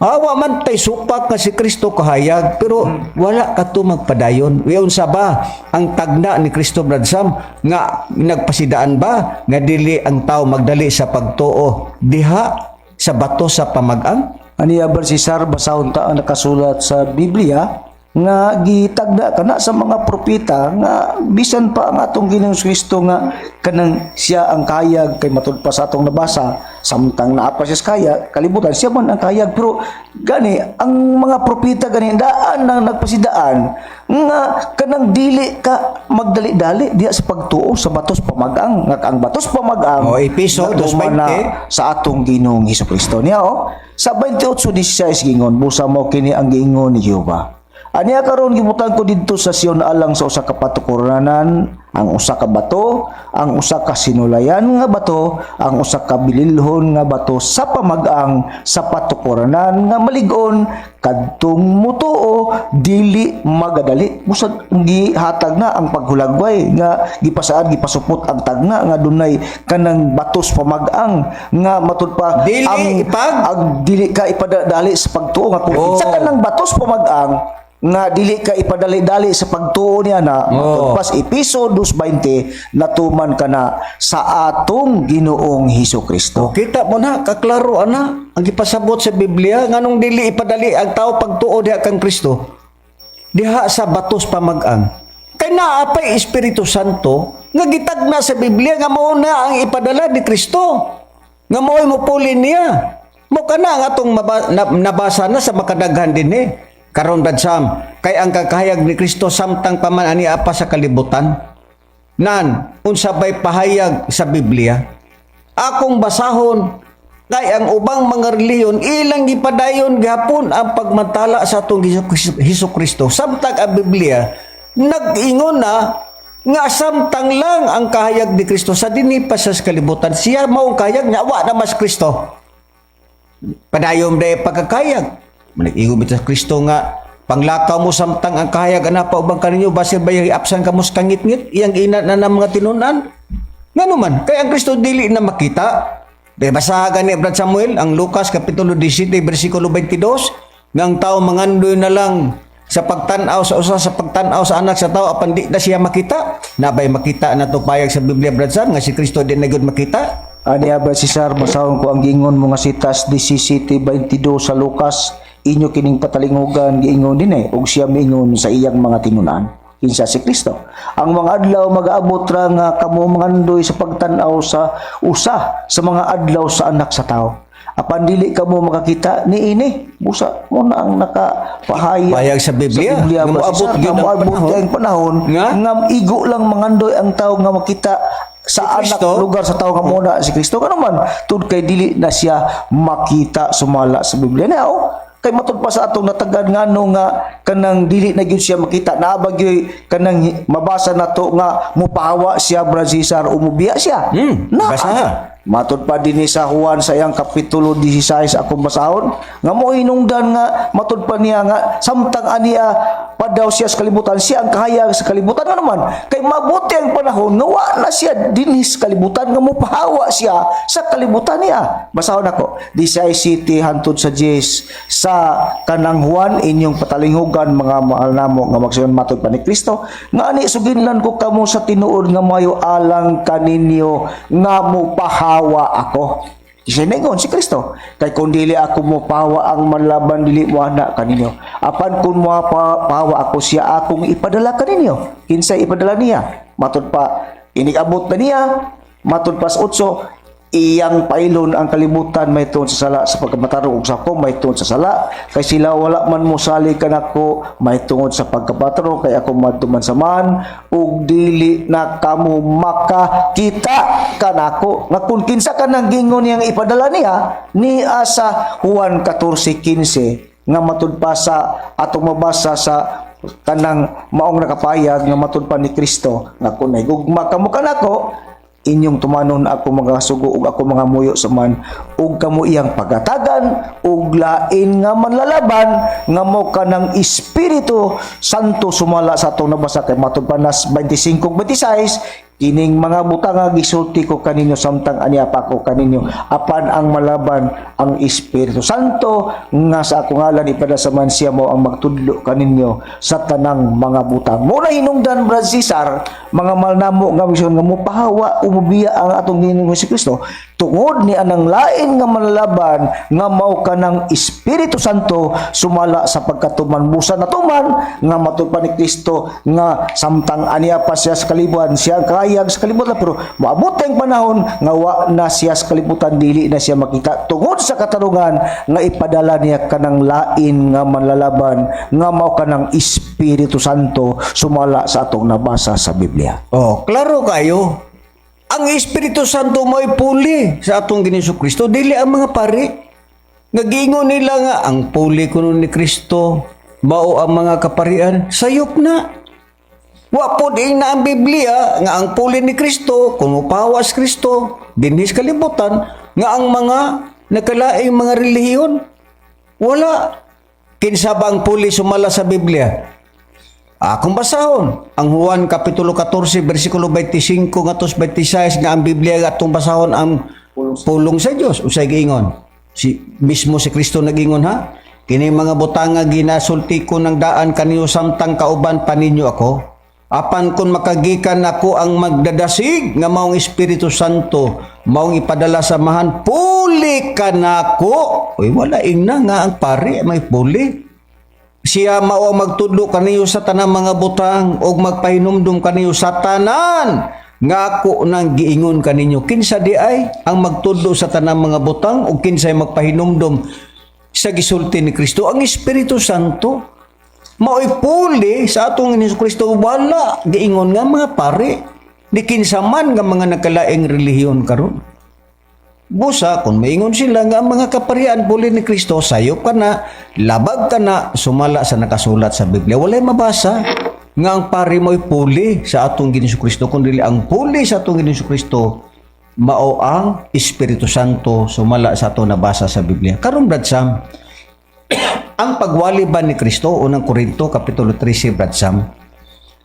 Awa man tay supak nga si Kristo kahayag, pero wala ka to magpadayon. Unsa ba ang tagna ni Kristo, Brad Sam, nga nagpasidaan ba nga dili ang tao magdali sa pagtuo diha sa bato sa pamag-ang? Aniya, Brad Cesar, basahon ta ang nakasulat sa Biblia nga gitagda kana sa mga propeta nga bisan pa ang atong Ginoong Kristo nga kanang siya ang kahayag, kay matud pa sa atong nabasa, samtang naa pa siya sa kaya kalibutan, siya man ang kahayag, pero gani ang mga propeta gani daan nang nagpasidaan nga kanang dili ka magdali-dali diya sa pagtuo sa batos pamagang, nga ang batos pamagang O, Episo natuman na 2:20. sa atong Ginoong Hesus Kristo niya oh. Sa 28:16 gingon, "Busa mo kini ang giingon ni Jehova. Aniya karon gibutang ko didto sa Sion alang sa usa ka patukuranan ang usa ka bato, ang usa ka sinulayan nga bato, ang usa ka bililhon nga bato sa pamag-ang sa patukuranan nga malig-on, kadtong mutuo dili magadali." Busag gihatag na ang paghulagway nga gipasaad, gipasupot ang tagna nga dunay kanang batos pamag-ang nga matud pa Dili ang ang dili ka ipadali sa pagtuo nga kung sa kanang batos pamag-ang nga dili ka ipadali-dali sa pagtuo niya na matud pas Episo 2:20 natuman ka na sa atong Ginoong Hesus Kristo. Kita mo na, kaklaro ana ang gipasabot sa Biblia nganong dili ipadali ang tao pagtuo diha kang Kristo. Diha sa batos pamag-ang. Kay naa pay Espiritu Santo nga gitagna sa Biblia nga mao na ang ipadala ni Kristo. Nga mao'y mupuli niya. Mo kana ang atong nabasa na sa makadaghan dinhi. Karon, Brad Sam, kay ang kakahayag ni Kristo samtang pa man ani apa sa kalibutan. Nan, unsa bay pahayag sa Biblia? Akong basahon kay ang ubang mga relihiyon ilang gipadayon gihapon ang pagmantala sa atong Hesus Kristo. Samtang ang Biblia nag-ingon na nga samtang lang ang kahayag ni Kristo sa dinhi pa sa kalibutan, siya mao ang kahayag nga wa na mas Kristo. Padayon day pagkakayag. Nag-ingon bitaw sa Kristo nga panglakaw mo samtang ang kahayag ana pa uban kaninyo, basin ba absan kamo sa kangitngit, iyang ina na ng mga tinunan. Ngano man kay ang Kristo dili na makita. Di basa gani, Brad Samuel, ang Lucas kapitulo 17 bersikulo 22 nga ang tao mangandoy na lang sa pagtan-aw sa usa sa pagtan-aw sa Anak sa Tao apan di na siya makita. Nabay makita na to payag sa Biblia, Brad Sam, nga si Kristo di na gyud makita? Aniya ba, Cesar, basahon ko ang gingon mga sitas 17:22 sa Lucas, "Inyo kining patalingugan," giingon din eh, "ug siya miingon sa iyang mga tinunan." Kinsa si Kristo? "Ang mga adlaw magaabot ra nga kamo mangandoy sa pagtan-aw sa usa sa mga adlaw sa Anak sa Tao. Apan dili kamo makakita niini." Busa mo na ang nakapahayag Pahayag sa Biblia. Sa Biblia Nga ba, moabot Cesar? gyud Nga ang moabot panahon. ang panahon Nga? nga igo lang mangandoy ang tao nga makita. Sa Si anak Kristo? Lugar sa tao nga muna si Kristo, ngano man? Tud kay dili na siya makita sumala sa Biblia na, oh. Kay matud pa sa atong natagad, ngano nga kanang dili na gyud siya makita? Naa ba gyud kanang mabasa nato nga mupahawa siya, Brad Cesar, o mubiya siya? Na, Basa. Matud pa dinhi sa Juan sa iyang kapitulo 16, akong basahon, nga mo hinungdan nga matud pa niya nga samtang aniya pa daw siya sa kalibutan, siya ang kahayag sa kalibutan. Nga naman kay mabuti ang panahon nga wa na siya dinhi sa kalibutan nga mopahawa siya sa kalibutan niya. Basahon ako 16 City hantod sa 10 sa kanang Juan. Inyong patalinghugan, mga mahal namo nga magsuyon, matud pa ni Kristo nga ani suginlan ko kamo sa tinuod nga mayo alang kaninyo nga mopahawa ako. Siningon si Kristo, kay kung dili ako mopahawa, ang manlaban dili mo ana kaninyo. Apan kung mopahawa ako, siya akong ipadala kaninyo. Kinsay ipadala niya? Matud pa inig-abot na niya, matud pa sa 8, iyang pailon ang kalibutan may tuon sa sala sa pagkamatarong ug sa ako may tuon sa sala kay sila wala man mosali kanako may tungod sa pagkapatarong kay ako madto man sa Amahan ug dili na kamo makakita kanako. Nga kung kinsa ka nang gingon niyang ipadala niya ni sa Juan 14:15 nga matud pa sa atong mabasa sa kanang maong nakapayag nga matud pa ni Kristo nga kung nahigugma kamo kanako, inyong tumanon ako mga sugo ug ako mga muyo sa Amahan ug kamo iyang pagatagan ug lain nga manlalaban nga mo kanang Espiritu Santo sumala sa atong nabasa. Kay matud pa nas 25:26, kining mga butang nga gisulti ko kaninyo samtang aniya pa ko kaninyo, apan ang malaban, ang Espiritu Santo nga sa akong ngalan ipadala sa Amahan, siya mo ang magtudlo kaninyo sa tanang mga butang. Mo na hinungdan, Brad Cesar, mga mahal namo nga misyon, nga mopahawa o mubiya ang atong Ginoong Kristo tungod ni anang lain nga manlalaban nga mao kanang Espiritu Santo sumala sa pagkatuman busa natuman nga matud pa ni Kristo nga samtang aniya pa siya sa kalibutan, siya ang kahayag sa kalibutan, pero moabot ang panahon nga wa na siya sa kalibutan, dili na siya makita tungod sa katarungan nga ipadala niya kanang lain nga manlalaban nga mao kanang Espiritu Santo sumala sa atong nabasa sa Biblia. Oh, klaro kayo. Ang Espiritu Santo mo'y puli sa atong Ginoong Kristo, dili ang mga pari. Nagingon nila nga ang puli kuno ni Kristo mao ang mga kaparian, sayop na. Wa pod na ang Biblia nga ang puli ni Kristo kung mopawas Kristo dinhi sa kalibutan nga ang mga nakalaing mga relihiyon. Wala. Kinsa ba ang puli sumala sa Biblia? Akong basahon ang Juan kapitulo 14 bersikulo 25 ngadto 26 nga ang Biblia atong basahon ang pulong sa Dios. Usay giingon si mismo si Kristo nagingon ha, "Kini mga butanga ginasulti ko ng daan kaniyo samtang kauban pa ninyo ako. Apan kung makagikan ako, ang magdadasig nga maong Espiritu Santo, maong ipadala sa Amahan, puli kanako." Uy, wala ingna nga ang pari may puli. "Siya mao ang magtudlo kaniyo sa tanang mga butang ug magpahinumdum kaniyo sa tanan nga ako nang giingon kaninyo." Kinsa di ay ang magtudlo sa tanang mga butang ug kinsay magpahinumdum sa gisulti ni Kristo? Ang Espiritu Santo. Mao'y puli sa atong Hesus Kristo, wala giingon nga mga pari ni kinsa man nga mga nakalaing relihiyon karon. Busa, kung maingon sila nga ang mga kaparian puli ni Kristo, sayop ka na, labag ka na, sumala sa nakasulat sa Biblia. Walay mabasa nga ang pari mo'y puli sa atong Ginoong Kristo, kundi ang puli sa atong Ginoong Kristo mao ang Espiritu Santo sumala sa ato nabasa sa Biblia. Karon, Brad Sam, ang pagwali ba ni Kristo, Unang Korinto kapitulo 13, Brad Sam,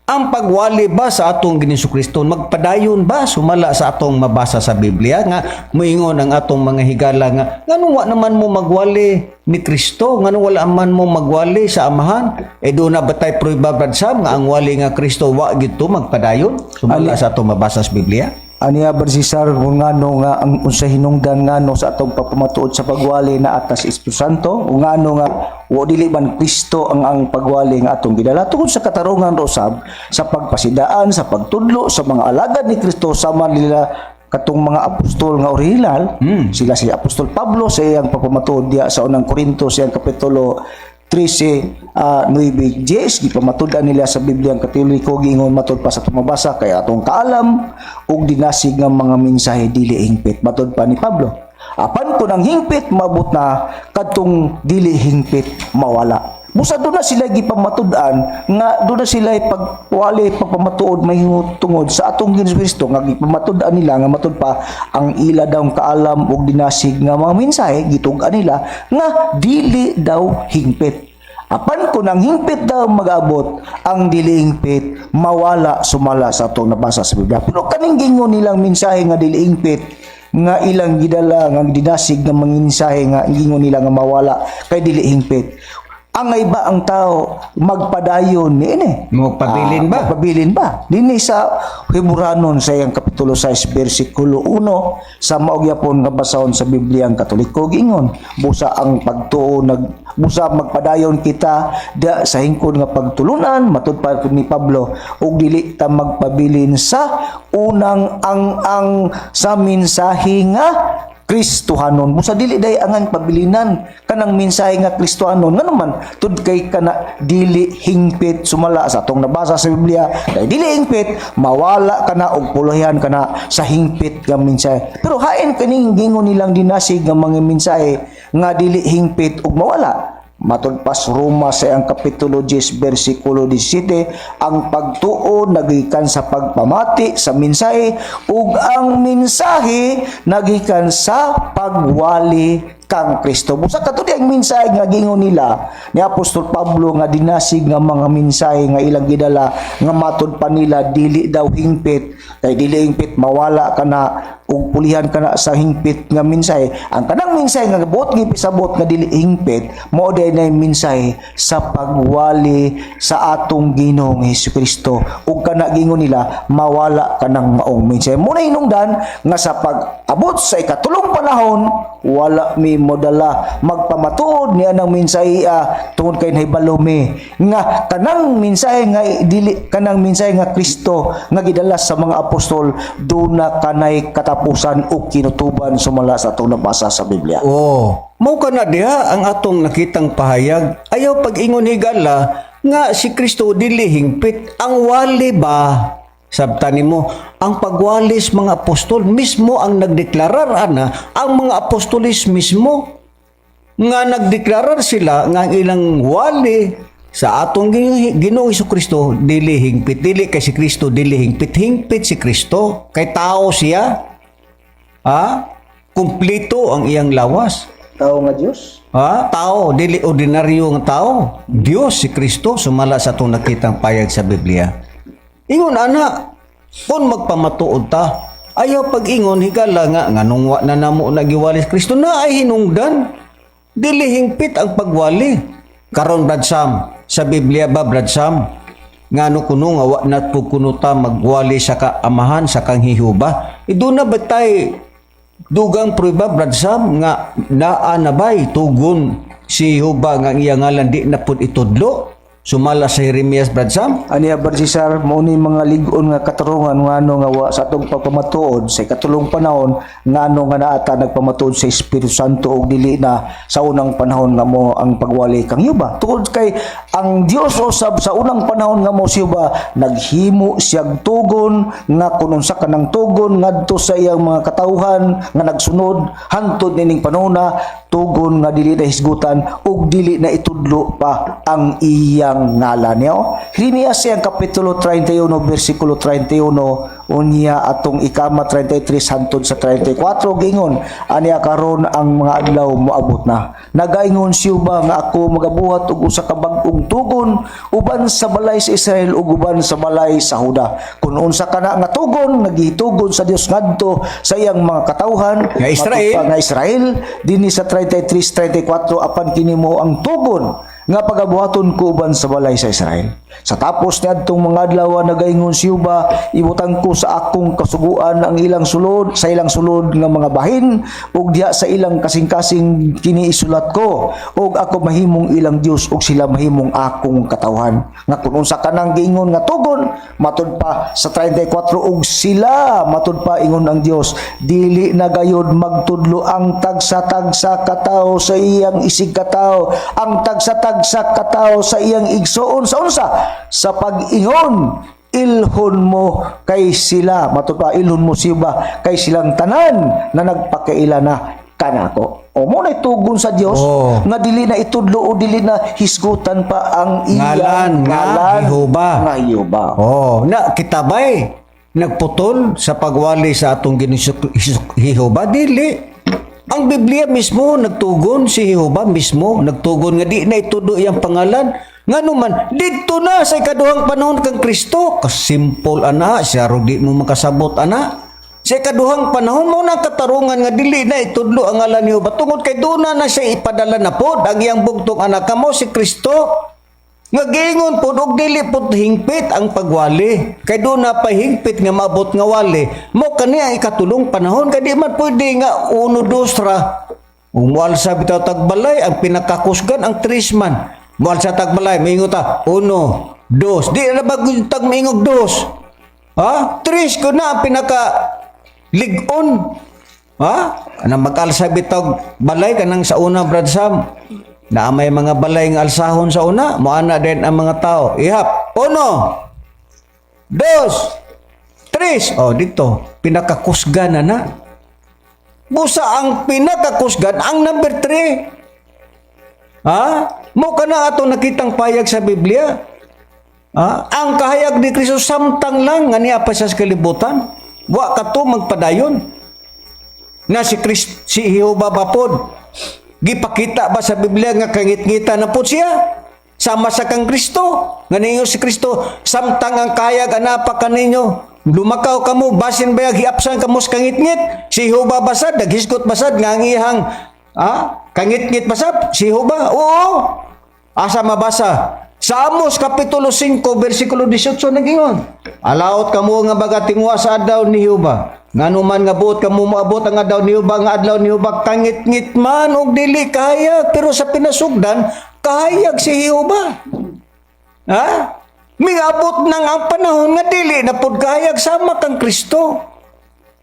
ang pagwali ba sa atong Ginoong Kristo magpadayon ba sumala sa atong mabasa sa Biblia nga moingon ang atong mga higala nga nganong wa naman mo magwali ni Kristo, nganong wala man mo magwali sa Amahan? Eh doon na ba tay prueba, Brad Sam, nga ang wali nga Kristo wa gito magpadayon sumala sa atong mabasa sa Biblia? Aniya, Brad Cesar, kung ngano nga ang unsa hinungdan ngano sa atong pagpamatuod sa pagwali na atas Espiritu Santo o ngano nga o dili man Kristo ang pagwali nga atong gidala tungod sa katarungan rosab sa pagpasidaan, sa pagtudlo sa mga alagad ni Kristo sama nila katong mga apostol nga original, sila si Apostol Pablo sa iyang pagpamatuod diya sa Unang Korinto sa iyang kapitulo 13 9 10, gipamatud-an nila sa Biblia ang Katoliko. Giingon matud pa sa tumabasa kay atong kaalam ug dinasig nga mga mensahe dili hingpit, matud pa ni Pablo. Apan kung ang hingpit mabot na, kadtong dili hingpit mawala. Busa doon na sila gipamatud-an nga doon na sila pagwali pagpamatuod mahimong tungod sa atong Ginoong Kristo nga gipamatud-an nila nga matud pa ang ila daw kaalam ug dinasig nga mga mensahe, gitug-an nila nga dili daw hingpit. Apan kung ang hingpit daw mag-abot, ang dili hingpit mawala sumala sa atong nabasa sa Biblia. Pero kaning gingon nilang mensahe nga dili hingpit nga ilang gidala nga dinasig nga mga mensahe nga gingon nila nga mawala kay dili hingpit. Angay ba ang tao magpadayon niini? Magpabilin ba? Magpabilin ba? Dinhi sa Hebranon sa iyang kapitulo 6 bersikulo 1 sa mao gyapon nga basahon sa Biblia ang Katoliko, giingon busa ang pagtuo nag busa magpadayon kita da sa hingkod nga pagtulunan, matud pa ni Pablo, ug dili ta magpabilin sa unang ang sa mensahe nga Kristohanon. Busa dili day angang pabilinan kanang mensahe nga Kristohanon, ngano man tud kay kana dili hingpit sumala sa atong nabasa sa Biblia, kay dili hingpit mawala kana og puluhan kana sa hingpit nga mensahe. Pero hain kaning gingon nilang dinasig nga mga mensahe nga dili hingpit ug mawala? Matud pa sa Roma sa iyang kapitulo 10 bersikulo 17, ang pagtuo nagikan sa pagpamati sa mensahe ug ang mensahe nagikan sa pagwali kang Kristo. Busa kato ang mensahe nga gingon nila ni Apostol Pablo nga dinasig nga mga mensahe nga ilang gidala nga matud pa nila dili daw hingpit, kay dili hingpit mawala kana ug pulihan kana sa hingpit nga mensahe. Ang kanang mensahe nga buot gipisabot nga dili hingpit mao day na mensahe sa pagwali sa atong Ginoong Hesukristo, ug kana gingon nila mawala kanang maong mensahe. Muna hinungdan nga sa pag-abot sa ikatulong panahon, wala mi modala magpamatuod niya ng mensahe tungod kay nahibalo mi nga kanang mensahe nga dili kanang mensahe nga Kristo nga gidala sa mga apostol duna kanay katapusan o kinutuban sumala sa atong nabasa sa Biblia. Oh, mao kana diha ang atong nakitang pahayag. Ayaw pag-ingon higala nga si Kristo dili hingpit. Ang wali ba? Sabta nimo, ang pagwalis mga apostol mismo ang nagdeklarar ana, ang mga apostolis mismo nga nagdeklarar sila nga ang ilang wali sa atong Ginoong Kristo dili hingpit. Dili kay si Kristo dili hingpit, hingpit si Kristo kay tao siya. Ha? Kumpleto ang iyang lawas. Tao nga Dios. Ha? Tao, dili ordinaryo nga tao. Dios si Kristo sumala sa atong nakitang payag sa Biblia. Ingon ana, kung magpamatuod ta, ayaw pag-ingon higala nga nganong wa na namo nagiwali si Kristo na ay hinungdan. Dili hingpit ang pagwali. Karon, Brad Sam, sa Biblia ba, Brad Sam, ngano kuno nga wa na po kuno ta magwali sa kaamahan sa kang Hihuba? Iduna ba tay dugang prueba, Brad Sam, nga naa na bay tugon si Huba nga ang iya ngalan di na pud itudlo sumala sa Jeremias, Brad Sam? Aniya, Brad Cesar, mao ni mga lig-on nga katarungan ngano nga wa sa atong pagpamatuod sa ikatulong panahon, ngano nga naata nagpamatuod sa Espiritu Santo ug dili na sa unang panahon nga mo ang pagwali kang Yuba. Tungod kay ang Dios usab sa unang panahon nga mo si Yuba naghimo siyag tugon nga kun unsa kanang tugon ngadto sa iyang mga katawhan nga nagsunod hantod nining panahona, tugon nga dili na hisgutan ug dili na itudlo pa ang iyang ngalan niyo. Jeremias siyang kapitulo 31 bersikulo 31 unya atong ikama 33 hantod sa 34, gingon aniya, "Karon ang mga adlaw moabot na, nagaingon siya ba, nga ako magabuhat og usa ka bag-ong tugon uban sa balay sa Israel ug uban sa balay sa Huda." Kun unsa kana nga tugon nga gitugon sa Dios ngadto sa iyang mga katawhan Nga Israel. matud pa nga Israel dinhi sa 33-34, "Apan kini mo ang tugon nga pagabuhaton ko uban sa balay sa Israel." Sa tapos niadtong mga adlaw, nagaingon si Jehova, ibutang ko sa akong kasuguan ang ilang sulod sa ilang sulod nga mga bahin ug diha sa ilang kasing-kasing kini isulat ko, ug ako mahimong ilang Dios ug sila mahimong akong katawhan. Nga kun unsa kanang giingon nga tugon, matud pa sa 34, ug sila, matud pa, ingon ang Dios, dili na gayod magtudlo ang tagsa-tagsa katawo sa iyang isig katawo, ang tagsa-tagsa katawo sa iyang igsuon. Sa unsa? Sa pag-ingon, "Ilhon mo," kay sila, matud pa, "Ilhon mo siba," kay silang tanan na nagpakaila na kanako. O mo na tugon sa Dios nga dili na itudlo o dili na hisgutan pa ang iyang ngalan nga Jehova. Nga Jehova. Oh, na kita bay nagputol sa pagwali sa atong Ginoo Jehova? Dili. Ang Biblia mismo nagtugon, si Jehova mismo nagtugon nga di na itudlo iyang pangalan. Ngano man didto na sa ikaduhang panahon kang Kristo. Kasimple ana, siya ro di mo makasabot ana. Sa ikaduhang panahon mo na katarungan nga dili na itudlo ang ngalan ni Jehova tungod kay doon na siya ipadala na pod ang iyang bugtong anak kamo si Kristo. Nga giingon pod og dili pod hingpit ang pagwali. Kay doon na pa hingpit nga maabot nga wali. Mo kani ang ikatulong panahon kay di man pwede nga uno dos ra. Ug mualsa bitaw tagbalay, ang pinakakusgan ang tres man. Mualsa tagbalay, mingot ta uno, dos. Di na ba tag miingog dos? Ha? Tres ko na ang pinaka lig-on. Ha? Anang mag-alsa bitaw balay kanang sa una, Brad Sam. Na may mga balay nga alsahon sa una, moana din ang mga tao. Ihap, uno, dos, tres. Oh, dito, pinakakusgan na na. Busa ang pinakakusgan, ang number 3. Ha? Mo ka na atong nakitang payag sa Biblia. Ha? Ang kahayag ni Kristo samtang lang nga niya pa siya sa kalibutan. Wa ka to magpadayon. Na si Christ, si Jehova ba pod? Gipakita ba sa Biblia nga kangit-ngita na pod siya? Sama sa kang Kristo. Nga ninyo si Kristo, samtang ang kahayag anapa kaninyo. Lumakaw kamo, basin bayag hiapsan kamo sa kangitngit. Si Jehova basad, naghisgot basad nga ang iyang kangitngit basad. Si Jehova, oo. Asa mabasa? Sa Amos Kapitulo 5, versikulo 18 nagingon. "Alaot kamo nga bagatingwa sa adlaw ni Jehova. Ngano man nga buot kamo moabot ang adlaw ni Jehova, nga adlaw ni Jehova kangitngit man og dili kahayag," pero sa pinasugdan kahayag si Jehova. Ha? Mingabot nang ang panahon nga dili na pud kahayag sama kang Kristo.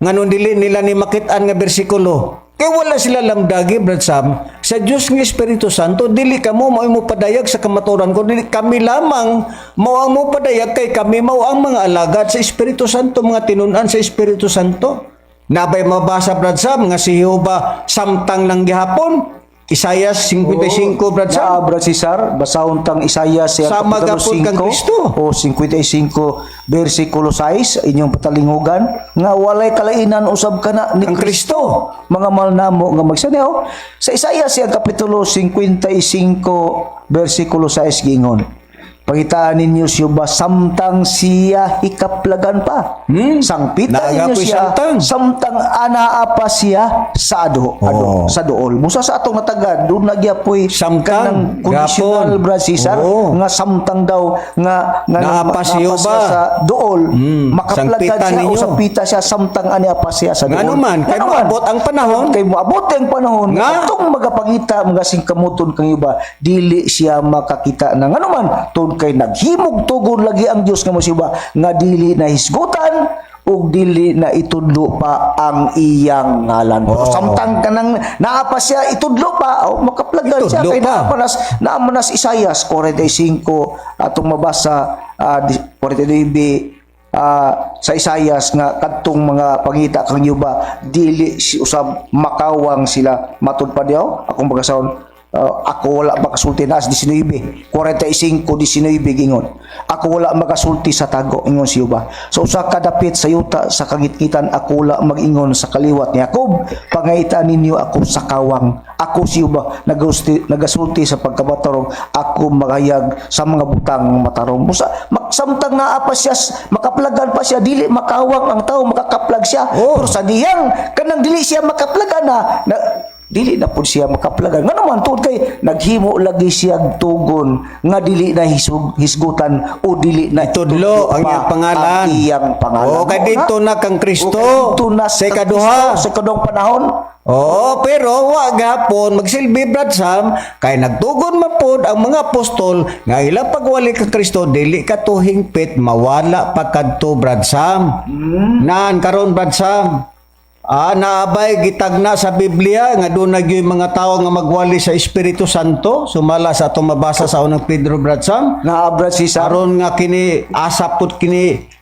Nganon dili nila ni makit-an nga bersikulo? Kay wala sila lamdagi, Brad Sam, sa Diyos nga Espiritu Santo, dili kamo mao mo padayag sa kamatuoran ko, dili kami lamang mao ang mo padayag kay kami mao ang mga alagad sa Espiritu Santo, mga tinun-an sa Espiritu Santo. Nabay mabasa, Brad Sam, nga si Jehova samtang lang gihapon? Isaiah 55, Brad Sam. Na, Brad Cesar, basahon tang Isaiah sa Sama Kapitulo gapon kang 5 Kristo. o 55 versikulo 6, inyong patalingugan nga walay kalainan usab kana ni Ang Kristo. Mga mahal namo nga magsanaw sa Isaiah siya Kapitulo 55 versikulo 6, giingon, "Pangitaan ninyo siya ba samtang siya hikaplagan pa. Sangpita ninyo Naagapoy siya samtang. Samtang anaa pa siya sa ado, ado sa dool." Musa sa atong natagad doon nagyapoy Samtang, kanang conditional, gapon. Brad Cesar, nga samtang daw nga Naa pa siya naa ba? Sa dool, makaplagan sangpita siya o ninyo. Sangpita siya samtang ania pa siya sa dool. Ngano man, kay Ngano man, moabot ang panahon. Kay moabot ang panahon Nga? nga atong magapangita mga singkamuton kang iba, dili siya makakita na. Ngano man, tungod kay naghimog tugon lagi ang Dios nga musiba nga dili na hisgutan ug dili na itudlo pa ang iyang ngalan. Pero samtang kanang naa pa siya, itudlo pa, oh, makaplagan siya Itudlo kay pa. naa pa nas Isaiah 45 atong mabasa, 49 sa Isaias nga kadtong mga pangita kang yuba, dili si usab makawang sila. Matud pa diaw akong bagasahon, "Ako wala makasulti," naas 19 45 19 gingon, "Ako wala makasulti sa tago," ingon si Jehova, "sa usa ka dapit sa yuta sa kangitngitan ako wala mag-ingon sa kaliwat ni Jacob. Pangita ninyo ako sa kawang. Ako si Jehova nagasulti sa pagkabatarong. Ako magayag sa mga butang matarong." Musa samtang naa pa siya, makaplagan pa siya, dili makawang ang tao, makakaplag siya. Pero sa diyang kanang dili siya makaplagan na, na Dili na pud siya makaplagan. Nga naman tuod kay naghimo lagi siya tugon nga dili na hisgutan o dili na Itudlo ang pa iyang pangalan. Ang iyang pangalan. O, kay Mao didto na kang Kristo. O, kay didto na Sa kang ikaduha. Kristo, sa ikaduhang panahon. Oo, pero wa gapon magsilbi, Brad Sam, kay nagtugon man pod ang mga apostol nga ilang pagwali kang Kristo dili ka to hingpit mawala pa kadto, Brad Sam. Naan karon, Brad Sam? Naabay gitagna sa Biblia nga doon na gyud mga tao nga magwali sa Espiritu Santo sumala sa atong mabasa sa Unang Pedro, Brad Sam? Nga Brad Cesar. Aron nga kini asap pud kini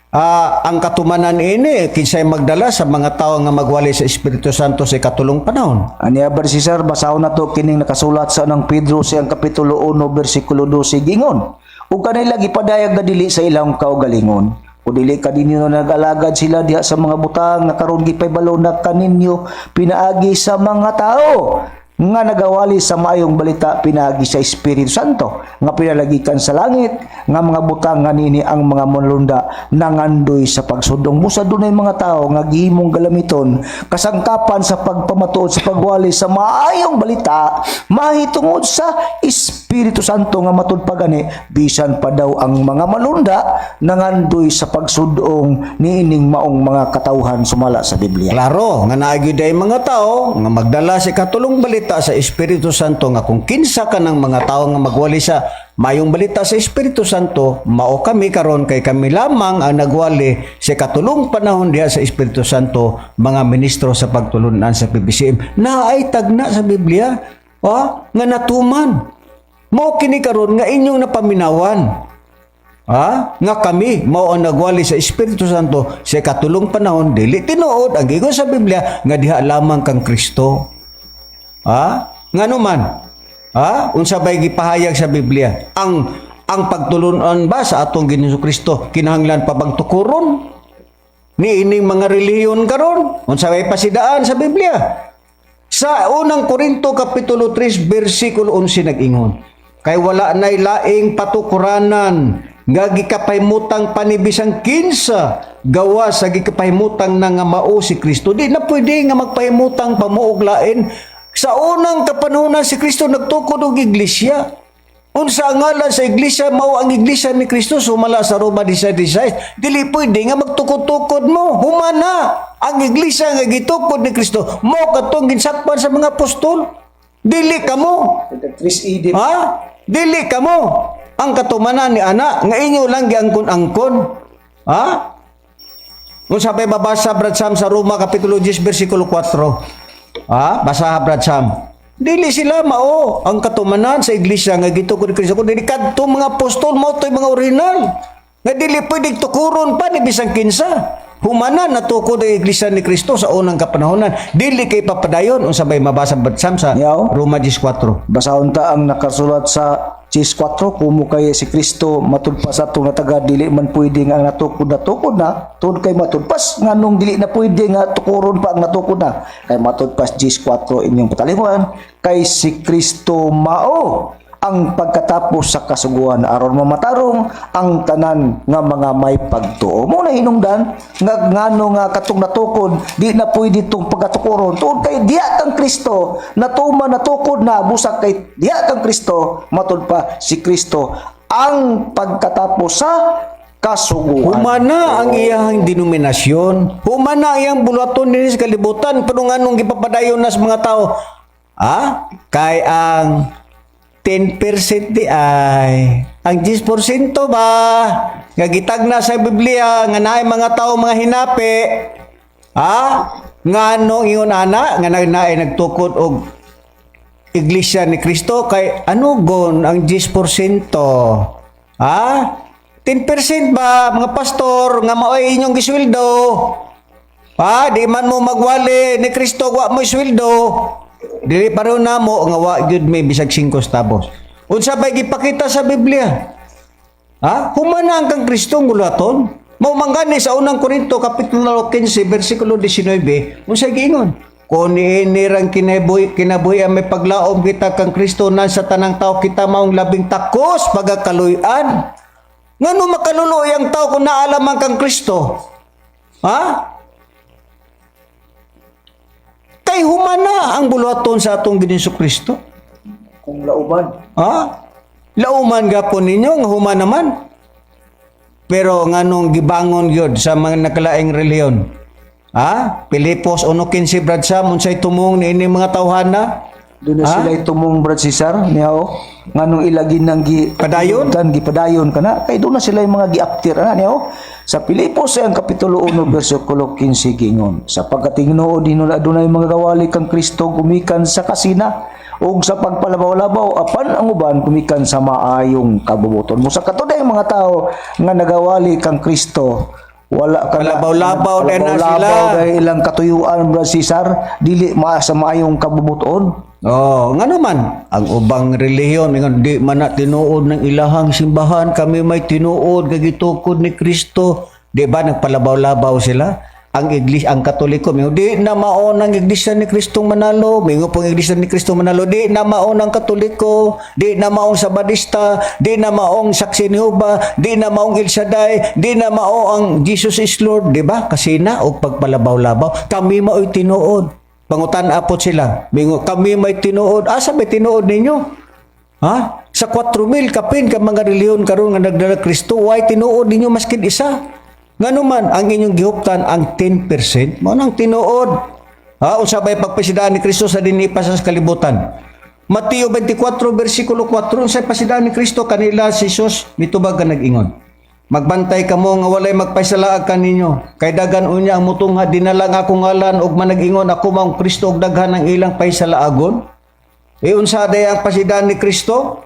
ang katumanan ini, kinsay magdala sa mga tao nga magwali sa Espiritu Santo sa ikatulong panahon? Aniya, Brad Cesar, basahon na to kining nakasulat sa Unang Pedro siyang kapitulo 1 bersikulo 12, gingon: "Ug kanila gipadayag nga dili sa ilang kaugalingon. O dili kaninyo nag-alagad sila diha sa mga butang nga karon gipahibalo na kaninyo pinaagi sa mga tao nga nagawali sa maayong balita pinaagi sa Espiritu Santo nga pinalagikan sa langit, nga mga butang nga nini ang mga manlunda nangandoy sa pagsudong." Busa dunay mga tao nga gihimong galamiton kasangkapan sa pagpamatuod sa pagwali sa maayong balita mahitungod sa Espiritu Santo, nga matud pa gani bisan pa daw ang mga malunda nangandoy sa pagsudong niining maong mga katawhan sumala sa Biblia. Klaro nga naa gyud ay mga tao nga magdala sa ikatulong balita sa Espiritu Santo, nga kung kinsa ka ng mga tao nga magwali sa mayong balita sa Espiritu Santo, mao kami karon, kay kami lamang ang nagwali sa ikatulong panahon diha sa Espiritu Santo, mga ministro sa pagtulunan sa PBCM na ay tagna sa Biblia, nga natuman. Mao kini karon nga inyong napaminawan. Ha? Nga kami mao ang nagwali sa Espiritu Santo sa katulong panahon, dili tinuod ang giingon sa Biblia nga diha lamang kang Kristo. Ha? Ngano man? Ha? Unsa bay gipahayag sa Biblia? Ang pagtulunan ba sa atong Ginoong Kristo kinahanglan pa bang tukuron ni ining mga relihiyon karon? Unsa bay pasidaan sa Biblia? Sa Unang Korinto kapitulo 3 bersikulo 11 nag-ingon: "Kay wala nay laing patukuranan nga gikapahimutang pa ni bisang kinsa gawa sa gikapahimutang na nga mao si Kristo." Di na pwede nga magpahimutang pa mo og lain. Sa unang kapanahonan, si Kristo nagtukod og iglesia. Unsa ang ngalan sa iglesia? Mao ang iglesia ni Kristo sumala sa Roma 16:16. Dili pwede nga magtukod-tukod mo. Humana ang iglesia nga gitukod ni Kristo mo katong ginsakpan sa mga apostol. Dili kamo. 3 AD. Ha? Dili kamo ang katumanan ni ana nga inyo lang giangkon-angkon. Ha? Unsa pay mabasa, Brad Sam, sa Roma kapitulo 10 bersikulo 4? Ha? Basa, Brad Sam. Dili sila mao ang katumanan sa iglesia nga gitukod ni Kristo, kundi kadto mga apostol mao to'y mga original. Nga dili pwedeng tukuron pa ni bisang kinsa. Humana natukod ang iglesia ni Kristo sa unang kapanahonan. Dili kay papadayon. Unsa bay mabasa, Brad Sam, sa Yaw. Roma 10:4? Basahon ta ang nakasulat sa 4, kumo kay si Kristo matud pa sa atong nataga, dili man pwede nga ang natukod natukod na, tungod kay matud pas nganong dili na pwede nga tukuron pa ang natukod na, kay matud pas 4 inyong patalinguan, kay si Kristo mao ang pagkatapos sa kasuguan aron mamatarong ang tanan nga mga may pagtuo. Mo na hinungdan nga ngano nga katong natukod di na pwede tong pagkatukuron, tungod kay diya kang Kristo natuman, natukod na, busak kay diya kang Kristo matud pa si Kristo ang pagkatapos sa kasuguan. Humana ang iyang denominasyon. Humana ang iyang buluhaton dinhi sa kalibutan. Pero nganong gipapadayon na sa mga tao? Ah? Kay ang 10% di ay ang 10% ba nga gitagna sa Biblia nga naay mga tao mga hinapi, ha, nganong ingon ana nga naay nagtukod og Iglesia ni Kristo, kay ano gon ang 10%? Ha? 10% ba, mga pastor, nga maoy inyong gisweldo? Ha? Di man mo magwali ni Kristo, wa mo sweldo. Dili pareho namo nga wa gyud may bisag 5 centavos. Unsa bay gipakita sa Biblia? Ha? Humana ang kang Kristo ang gulaton. Mao man gani sa Unang Korinto kapitulo 15 bersikulo 19, unsa giingon? "Kon niini rang kinabuhi, kinabuhi ang may paglaom kita kang Kristo nan sa tanang tao, kita maong labing takos pagkakaluyan." Ngano makaluluoy ang tao kung naalaman kang Kristo? Ha? Kay Kay humana ang buluhaton sa atong Ginoong Kristo. Kung lauban. Ha? Lauman gapon ninyo nga human naman. Pero nganong gibangon gyud sa mga nakalaing relihiyon? Ha? Pilipos 1:15, Brad Sam, unsay tumong niini mga tawhana? Doon na sila tumong, Brad Cesar, niya o. Nganong ilagin ng gi Padayon? Dan gipadayon kana kay doon na sila yung mga giaptir ana niya o. Sa Pilipos ang kapitulo 1 bersikulo 15 gingon. Sa pagkatingnood hinula adunay mga gawali kang Kristo gumikan sa kasina ug sa pagpalabaw-labaw, apan ang uban gumikan sa maayong kabubuton. Musa katuday mga tao nga nagawali kang Kristo wala ka na- Palabaw-labaw din na sila. palabaw-labaw dahil ilang katuyuan, Brad Cesar, dili ma sa maayong kabubuton. Oh, ngano man ang ubang relihiyon ingon di man na tinuod ng ilahang simbahan, kami may tinuod nga gitukod ni Kristo. Di ba nagpalabaw-labaw sila? Ang iglesia, ang Katoliko, mingon di na mao ang iglesia ni Kristo manalo, mingon pong iglesia ni Kristo manalo, di na mao ang Katoliko, di na maong Sabadista, di na maong Saksi ni Jehova, di na maong El Shaddai, di na mao ang Jesus is Lord, di ba? Kasi na og pagpalabaw-labaw, kami mao'y tinuod. Pangutan apot sila. Mingo, kami may tinuod. Asa may tinuod ninyo? Ha? Sa 4,000 kapin ka mga relihiyon karon nga nagdala Kristo, why tinuod ninyo maskin isa? Ngano man ang inyong gihuptan ang 10%, mao nang tinuod. Ha, unsa bay pagpasidaan ni Kristo sa dinhi pa sa kalibutan? Mateo 24 versikulo 4, unsay pasidaan ni Kristo kanila si Jesus mitubag ka nag-ingon. Magbantay kamo nga walay magpaisalaag kaninyo. Kay daghan unya ang mutungha dinala nga akong ngalan ug manag-ingon ako maong Kristo ug daghan ang ilang paisalaagon. E unsa day ang pasidaan ni Kristo?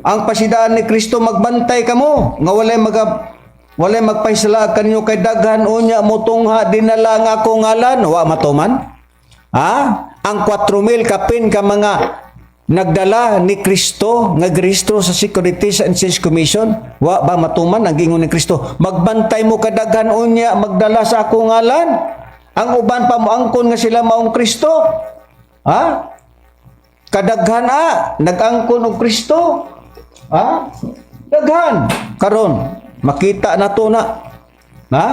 Ang pasidaan ni Kristo, magbantay kamo nga walay magpaisalaag kaninyo kay daghan unya mutungha dinala nga akong ngalan. Wa matuman? Ha? Ang 4,000 kapin ka mga nagdala ni Kristo nga grehistro sa Securities and Exchange Commission, wa ba matuman ang giingon ni Kristo? Magbantay mo kadaghan unya magdala sa akong ngalan. Ang uban pa moangkon nga sila maong Kristo. Ha? Kadaghan a nag-angkon og Kristo. Ha? Daghan. Karon makita na to na. Ha?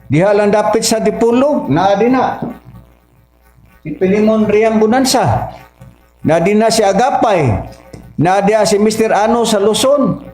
Diha lang dapit sa Dipolog, naa din na. Si Pilimon Riam Bonanza. Na din na si Agapay. Na diha si Mr. Ano sa Luzon.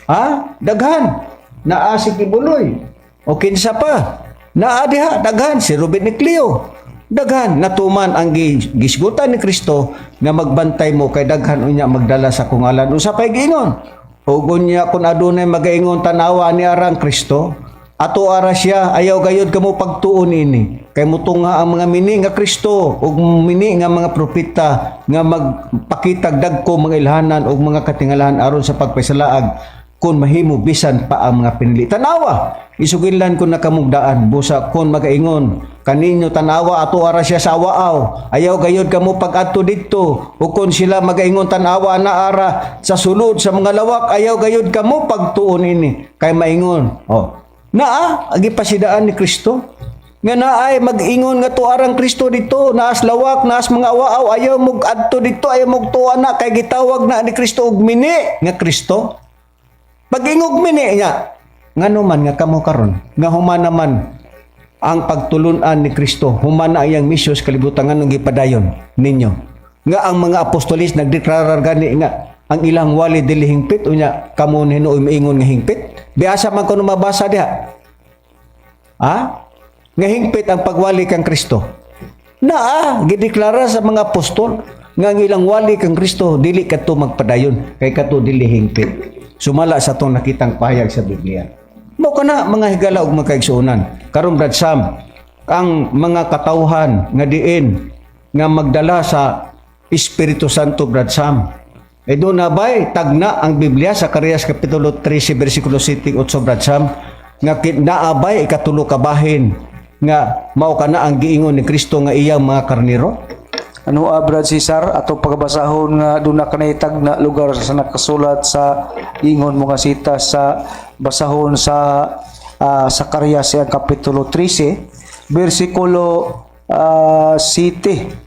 Ha? Daghan. Naa si Kibuloy. O kinsa pa. Naa diha, daghan. Si Robert Nicleo. Daghan. Natuman ang gisgutan ni Kristo nga magbantay mo kay daghan unya magdala sa kungalan. Usa pa'y giingon. Ug unya kung adunay magaingon tanawa ni arang Kristo, ato ara siya, ayaw gayod kamo pagtuon ini. Kay mutungha ang mga mini nga Kristo ug mini nga mga propeta nga magpakitag dagko mga ilhanan ug mga katingalahan aron sa pagpasalaag kung mahimo bisan pa ang mga pinili. Tanawa, isuginlan ko na kamugdaan, busa kon magaingon kaninyo tanawa ato ara siya sa awaaw, ayaw gayod kamo pag-adto didto. O kon sila magaingon tanawa na ara sa sulod sa mga lawak, ayaw gayod kamo pagtuon ini. Kay maingon, oh, naa, agi pasidaan ni Kristo nga naay mag-ingon nga tuarang Kristo dito, naas lawak, naas mga awaaw, ayaw mo adto dito, ayaw mo tuwa na kay gitawag na ni Kristo og mini nga Kristo. Pag-ingog mini niya, ngano man nga kamo karon nga human naman ang pagtulunan ni Kristo, human na iyang misyon sa kalibutan, nganong gipadayon ninyo nga ang mga apostolis nagdeklarar gani nga ang ilang wali dili hingpit, unya kamo hinuoy miingon nga hingpit? Biasa man kuno mabasa diha. Ha? Nga hingpit ang pagwali kang Kristo. Naa, gideklara sa mga apostol nga ang ilang wali kang Kristo dili kadto magpadayon kay kadto dili hingpit. Sumala sa atong nakitang pahayag sa Biblia. Mo kana mga higala ug mga kaigsuonan. Karon, Brad Sam, ang mga katawhan nga diin nga magdala sa Espiritu Santo, Brad Sam. E doon na ba'y tagna ang Biblia sa Zacarias Kapitulo 13, versikulo 7, 8, Brad Sam, nga naabay ikatulo ka bahin nga mao kana ang giingon ni Kristo nga iyang mga karnero? Ano a Brad Cesar ato pagabasahon nga duna kanay na lugar sa nakasulat sa ingon mga sita sa basahon sa Zacarias ang kapitulo 13 bersikulo 7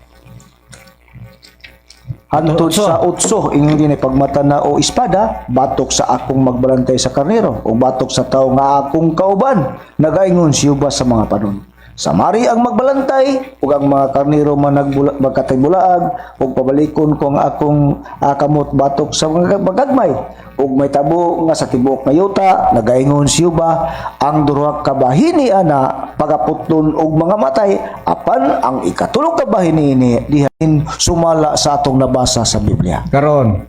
hantod sa 8. Ingon din pagmata na o espada batok sa akong magbalantay sa karnero o batok sa tawo nga akong kauban, nagaingon si Juba sa mga panon. Samari ang magbalantay ug ang mga karnero man magkatibulaag, ug pabalikon ko ang akong kamot batok sa mga magagmay. Ug may tabo nga sa tibuok nga yuta nagaingon si Juba, ang duha ka bahini ana pagaputlon og mga matay, apan ang ikatulo ka bahini ini dihain sumala sa atong nabasa sa Biblia. Karon,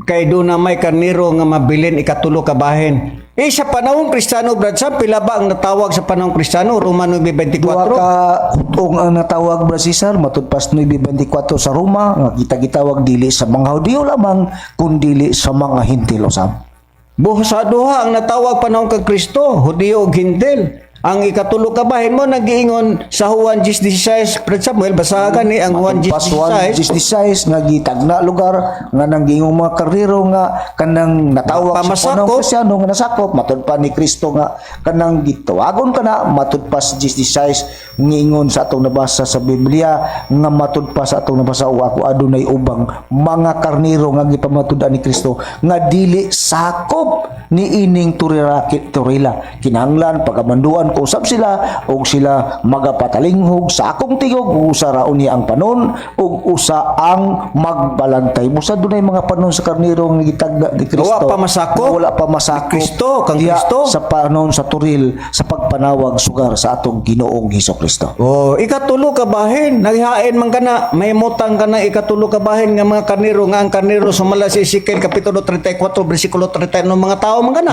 kay doon na may karniro nga mabilin ikatulo ka bahin. Eh, sa panahong Kristiyano, Brad Sam, pila ba ang natawag sa panahong Kristiyano? Roma 9:24. Duha ka hutong ang natawag, Brad Cesar, matud pas 9:24 sa Roma nga kita gitawag dili sa mga Hudiyo lamang kundili sa mga Hentil usab. Buho sa duha ang natawag panahon kang Kristo, Hudiyo ug Hentil. Ang ikatulo ka bahin mo nagiingon sa Juan 10:16, Brad Samuel, basahan ka ni ang Juan Pas 1 10:16. 16 nga gitagna lugar nga nanggingon mga karnero nga kanang natawag sa Pamasakop. panahong Kristiyano nga nasakop matud pa ni Kristo nga kanang gitawagon kana matud pa sa 16 ngingon sa atong nabasa sa Biblia nga matud pa sa atong nabasa o ako adunay ubang mga karnero nga gipamatud-an ni Kristo nga dili sakop ni ining turira turila. Kinahanglan pagamanduan ko usab sila ug sila magapatalinghog sa akong tingog, ug usa ra unya ang panon ug usa ang magbalantay. Busa dunay mga panon sa karnero nga gitagda ni Kristo. Wala pa masakop. Wala pa masakop. Ni Kristo, kang Diya Kristo. sa panon sa turil sa pagpanawag sugar sa atong Ginoong Hesus Kristo. Oh, ikatulo ka bahin, naghain man kana, may mutang kana ikatulo ka bahin nga mga karnero nga ang karnero sumala sa Ezekiel kapitulo 34 bersikulo 39 mga tao man kana.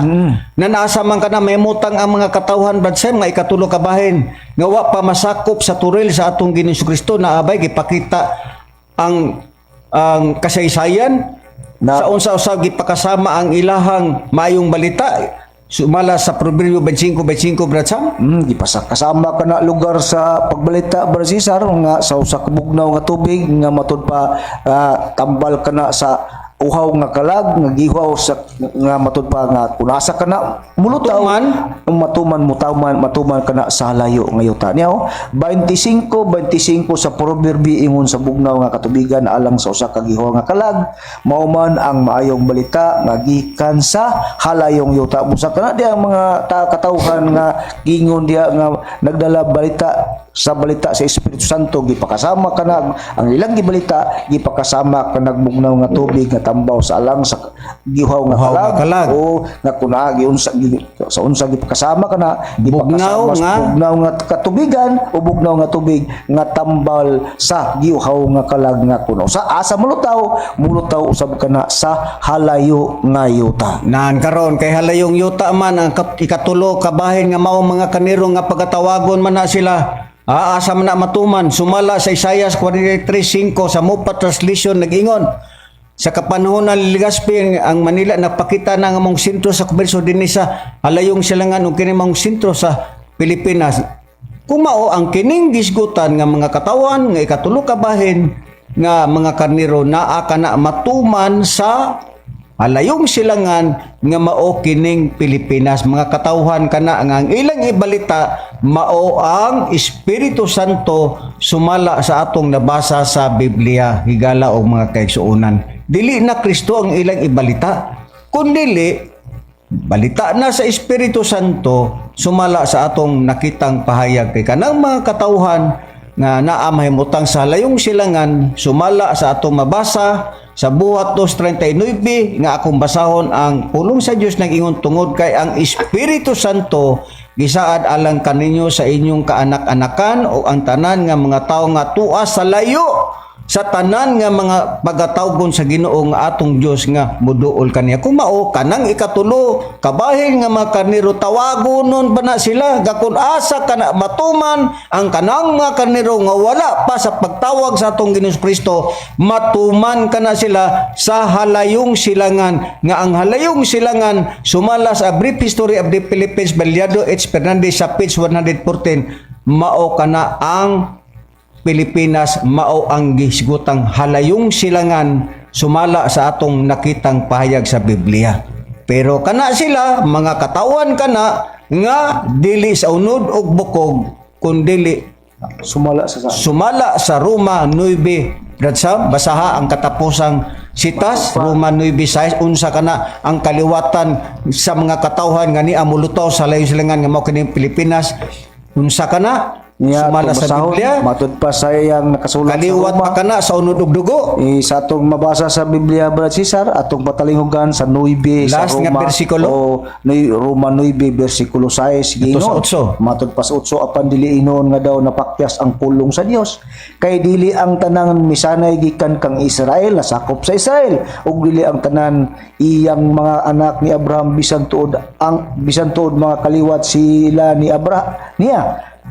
Na naasa man kana may mutang ang mga katawhan, Brad Sam, nga ikatulo ka bahin nga wa pa masakop sa turil sa atong Ginoong Kristo na abay gipakita ang kasaysayan sa unsa usab gipakasama ang ilahang maayong balita sumala sa Proverbio 25:25, Brad Sam. Gipasa kasama ka na lugar sa pagbalita, Brad Cesar, nga sa usa ka bugnaw nga tubig nga matud pa tambal ka na sa uhaw nga kalag nga gihuaw sa nga matud pa nga kunasa ka na mulutaw. Matuman. Matuman, mutawman, matuman ka na sa layo nga yuta niya, oh. 25 25 sa Proverbio ingon sa bugnaw nga katubigan alang sa usa ka gihuaw nga kalag, mao man ang maayong balita nga gikan sa halayong yuta. Busa kana diya ang mga katawhan nga gingon diya nga nagdala balita sa balita sa Espiritu Santo, gipakasama kanag ang ilang gibalita, gipakasama kanag bugnaw nga tubig nga tambaw sa alang sa gihuaw nga Uhaw nga kalag, kalag. o nga kuna giunsa sa unsa gipakasama kana Bugnaw gipakasama sa nga. bugnaw nga katubigan o bugnaw nga tubig nga tambal sa giuhaw nga kalag nga kuno sa asa mulutaw, mulutaw usab kana sa halayo nga yuta. Naan karon kay halayong yuta man ang ikatulo kabahin nga mao mga kaniro nga pagatawagon man na sila. Aasa man na matuman sumala sa Isaiah 43:5 sa Mopa translation nag-ingon sa kapanahon ng Legazpi ang Manila napakita na nga mong sentro sa komerso dinhi sa halayong silangan ug kini mong sentro sa Pilipinas. Kung mao ang kining gisgutan nga mga katawan nga ikatulo kabahin nga mga karnero naa kana matuman sa halayong silangan nga mao kining Pilipinas, mga katawhan kana nga ang ilang ibalita mao ang Espiritu Santo sumala sa atong nabasa sa Biblia. Higala og mga kaigsuonan, dili na Kristo ang ilang ibalita kundili balita na sa Espiritu Santo sumala sa atong nakitang pahayag, kay kanang mga katawhan nga naa mahimutang sa layong silangan sumala sa atong mabasa sa Buhat 2:39 nga akong basahon. Ang pulong sa Dios nag-ingon, "Tungod kay ang Espiritu Santo gisaad alang kaninyo sa inyong kaanak-anakan o ang tanan nga mga tawo nga tuas sa layo, sa tanan nga mga pagatawgon sa Ginoo nga atong Dios nga muduol kaniya." Kung mao kanang ikatulo kabahin nga mga karnero, tawagonon ba na sila gakon asa kana matuman ang kanang mga karnero nga wala pa sa pagtawag sa atong Ginoong Kristo, matuman kana sila sa halayong silangan nga ang halayong silangan sumala sa Brief History of the Philippines by Leandro H. Fernandez sa page 114, mao kana ang Pilipinas, mao ang gisgutang halayong silangan sumala sa atong nakitang pahayag sa Biblia. Pero kana sila mga katawan kana nga dili sa unod og bukog kundili Sumala sa sumala sa Roma 9. Brad Sam, basaha ang katapusang sitas Roma 9:6, unsa kana ang kaliwatan sa mga katawhan nga ni amulutaw sa layong silangan nga mao kini Pilipinas, unsa kana? Niya Sumala atong sa basahon, Biblia. Matud pa sa iyang nakasulat sa Kaliwat Roma. pa kana sa unod og dugo. Eh, sa atong mabasa sa Biblia, Brad Cesar, atong patalinghugan sa 9 sa Last nga Roma bersikulo. o Roma 9 bersikulo 6. Ito sa Giingon. 8. Matud pa sa 8, apan dili inon nga daw napakyas ang pulong sa Dios. Kay dili ang tanan misanay gikan kang Israel nasakop sa Israel, ug dili ang tanan iyang mga anak ni Abraham bisan tuod mga kaliwat sila ni Abraham niya.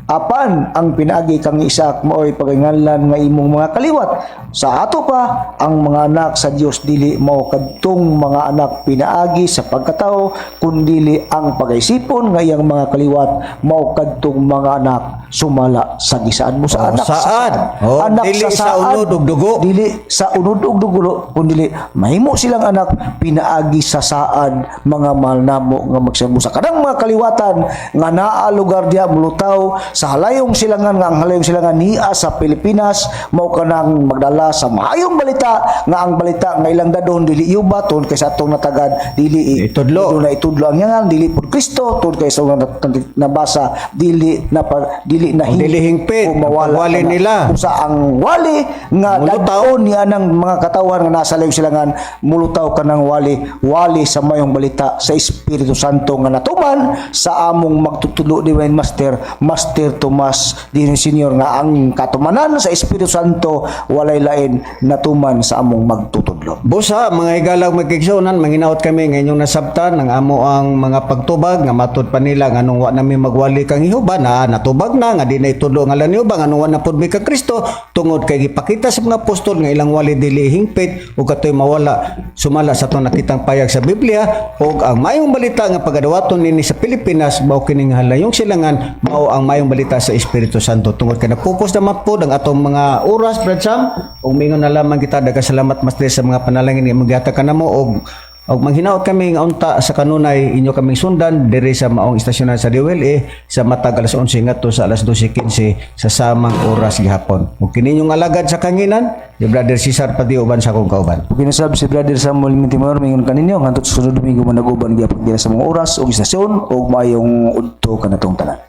Apan ang pinaagi kang Isaac maoy pagainganlan nga imong mga kaliwat. Sa ato pa ang mga anak sa Dios dili mao kadtong mga anak pinaagi sa pagkatao, kundili ang pagaisipon nga iyang mga kaliwat mao kadtong mga anak sumala sa gisaad mo sa Oh, anak sa saad. saad. Oh, Anak dili sa sa saad. unod ug dugo. Dili sa unod ug dugo, kundili mahimo silang anak pinaagi sa saad, mga mahal namo nga magsambo sa kanang mga kaliwatan nga naa lugar diha mulutaw sa halayong silangan, nga ang halayong silangan niya sa Pilipinas mao kanang magdala sa maayong balita, nga ang balita nga ilang dadon dili yuba tun kay sa atong natagad dili Itudlo. na itudlo ang yangan, dili pud Kristo tun kay sa atong nabasa dili na dili na Dili hingpit, o mawala ang pagwali ka na. nila. Usa ang wali nga Mulutaw. dadon niya ng mga katawhan nga nasa layong silangan, mulutaw ka ng wali, wali sa mayong balita sa Espiritu Santo nga natuman sa among magtutulo, Divine Master, Master Tomas Dino Senior, nga ang katumanan sa Espiritu Santo walay lain natuman sa among magtutudlo. Busa, mga higalang magkigsunan, manginaot kami nga inyong nasabtan ang amo ang mga pagtubag nga matud pa nila nganong wa nami magwali kang Jehova na natubag na nga di na itudlo ang ngalan ni Jehova, nganong wa na pud mi kang Kristo, tungod kay gipakita sa mga apostol nga ilang wali dili hingpit ug katoy mawala sumala sa atong nakitang payag sa Biblia, ug ang maayong balita nga pagadawaton nini sa Pilipinas mao kining halayong silangan, mao ang maayong balita sa Espiritu Santo. Tungod kay napupos naman pod ang atong mga oras, Brad Sam, ug mingon na lamang kita, daghang salamat, Master, sa mga panalangin nga imong gihatag kanamo, og og manghinaot kami nga unta sa kanunay inyo kaming sundan diri sa maong istasyonan sa DWLE sa matag alas 11 ngadto sa alas 12:15 sa samang oras gihapon. Ug kini inyong alagad sa kanginan, si Brother Cesar pati uban sa akong kauban. Ug kinasab si Brother Samuel Mintimor mingon kaninyo ngantot sa sunod Domingo managuban gyapon dira sa mga oras ug istasyon, ug maayong udto kanatong tanan.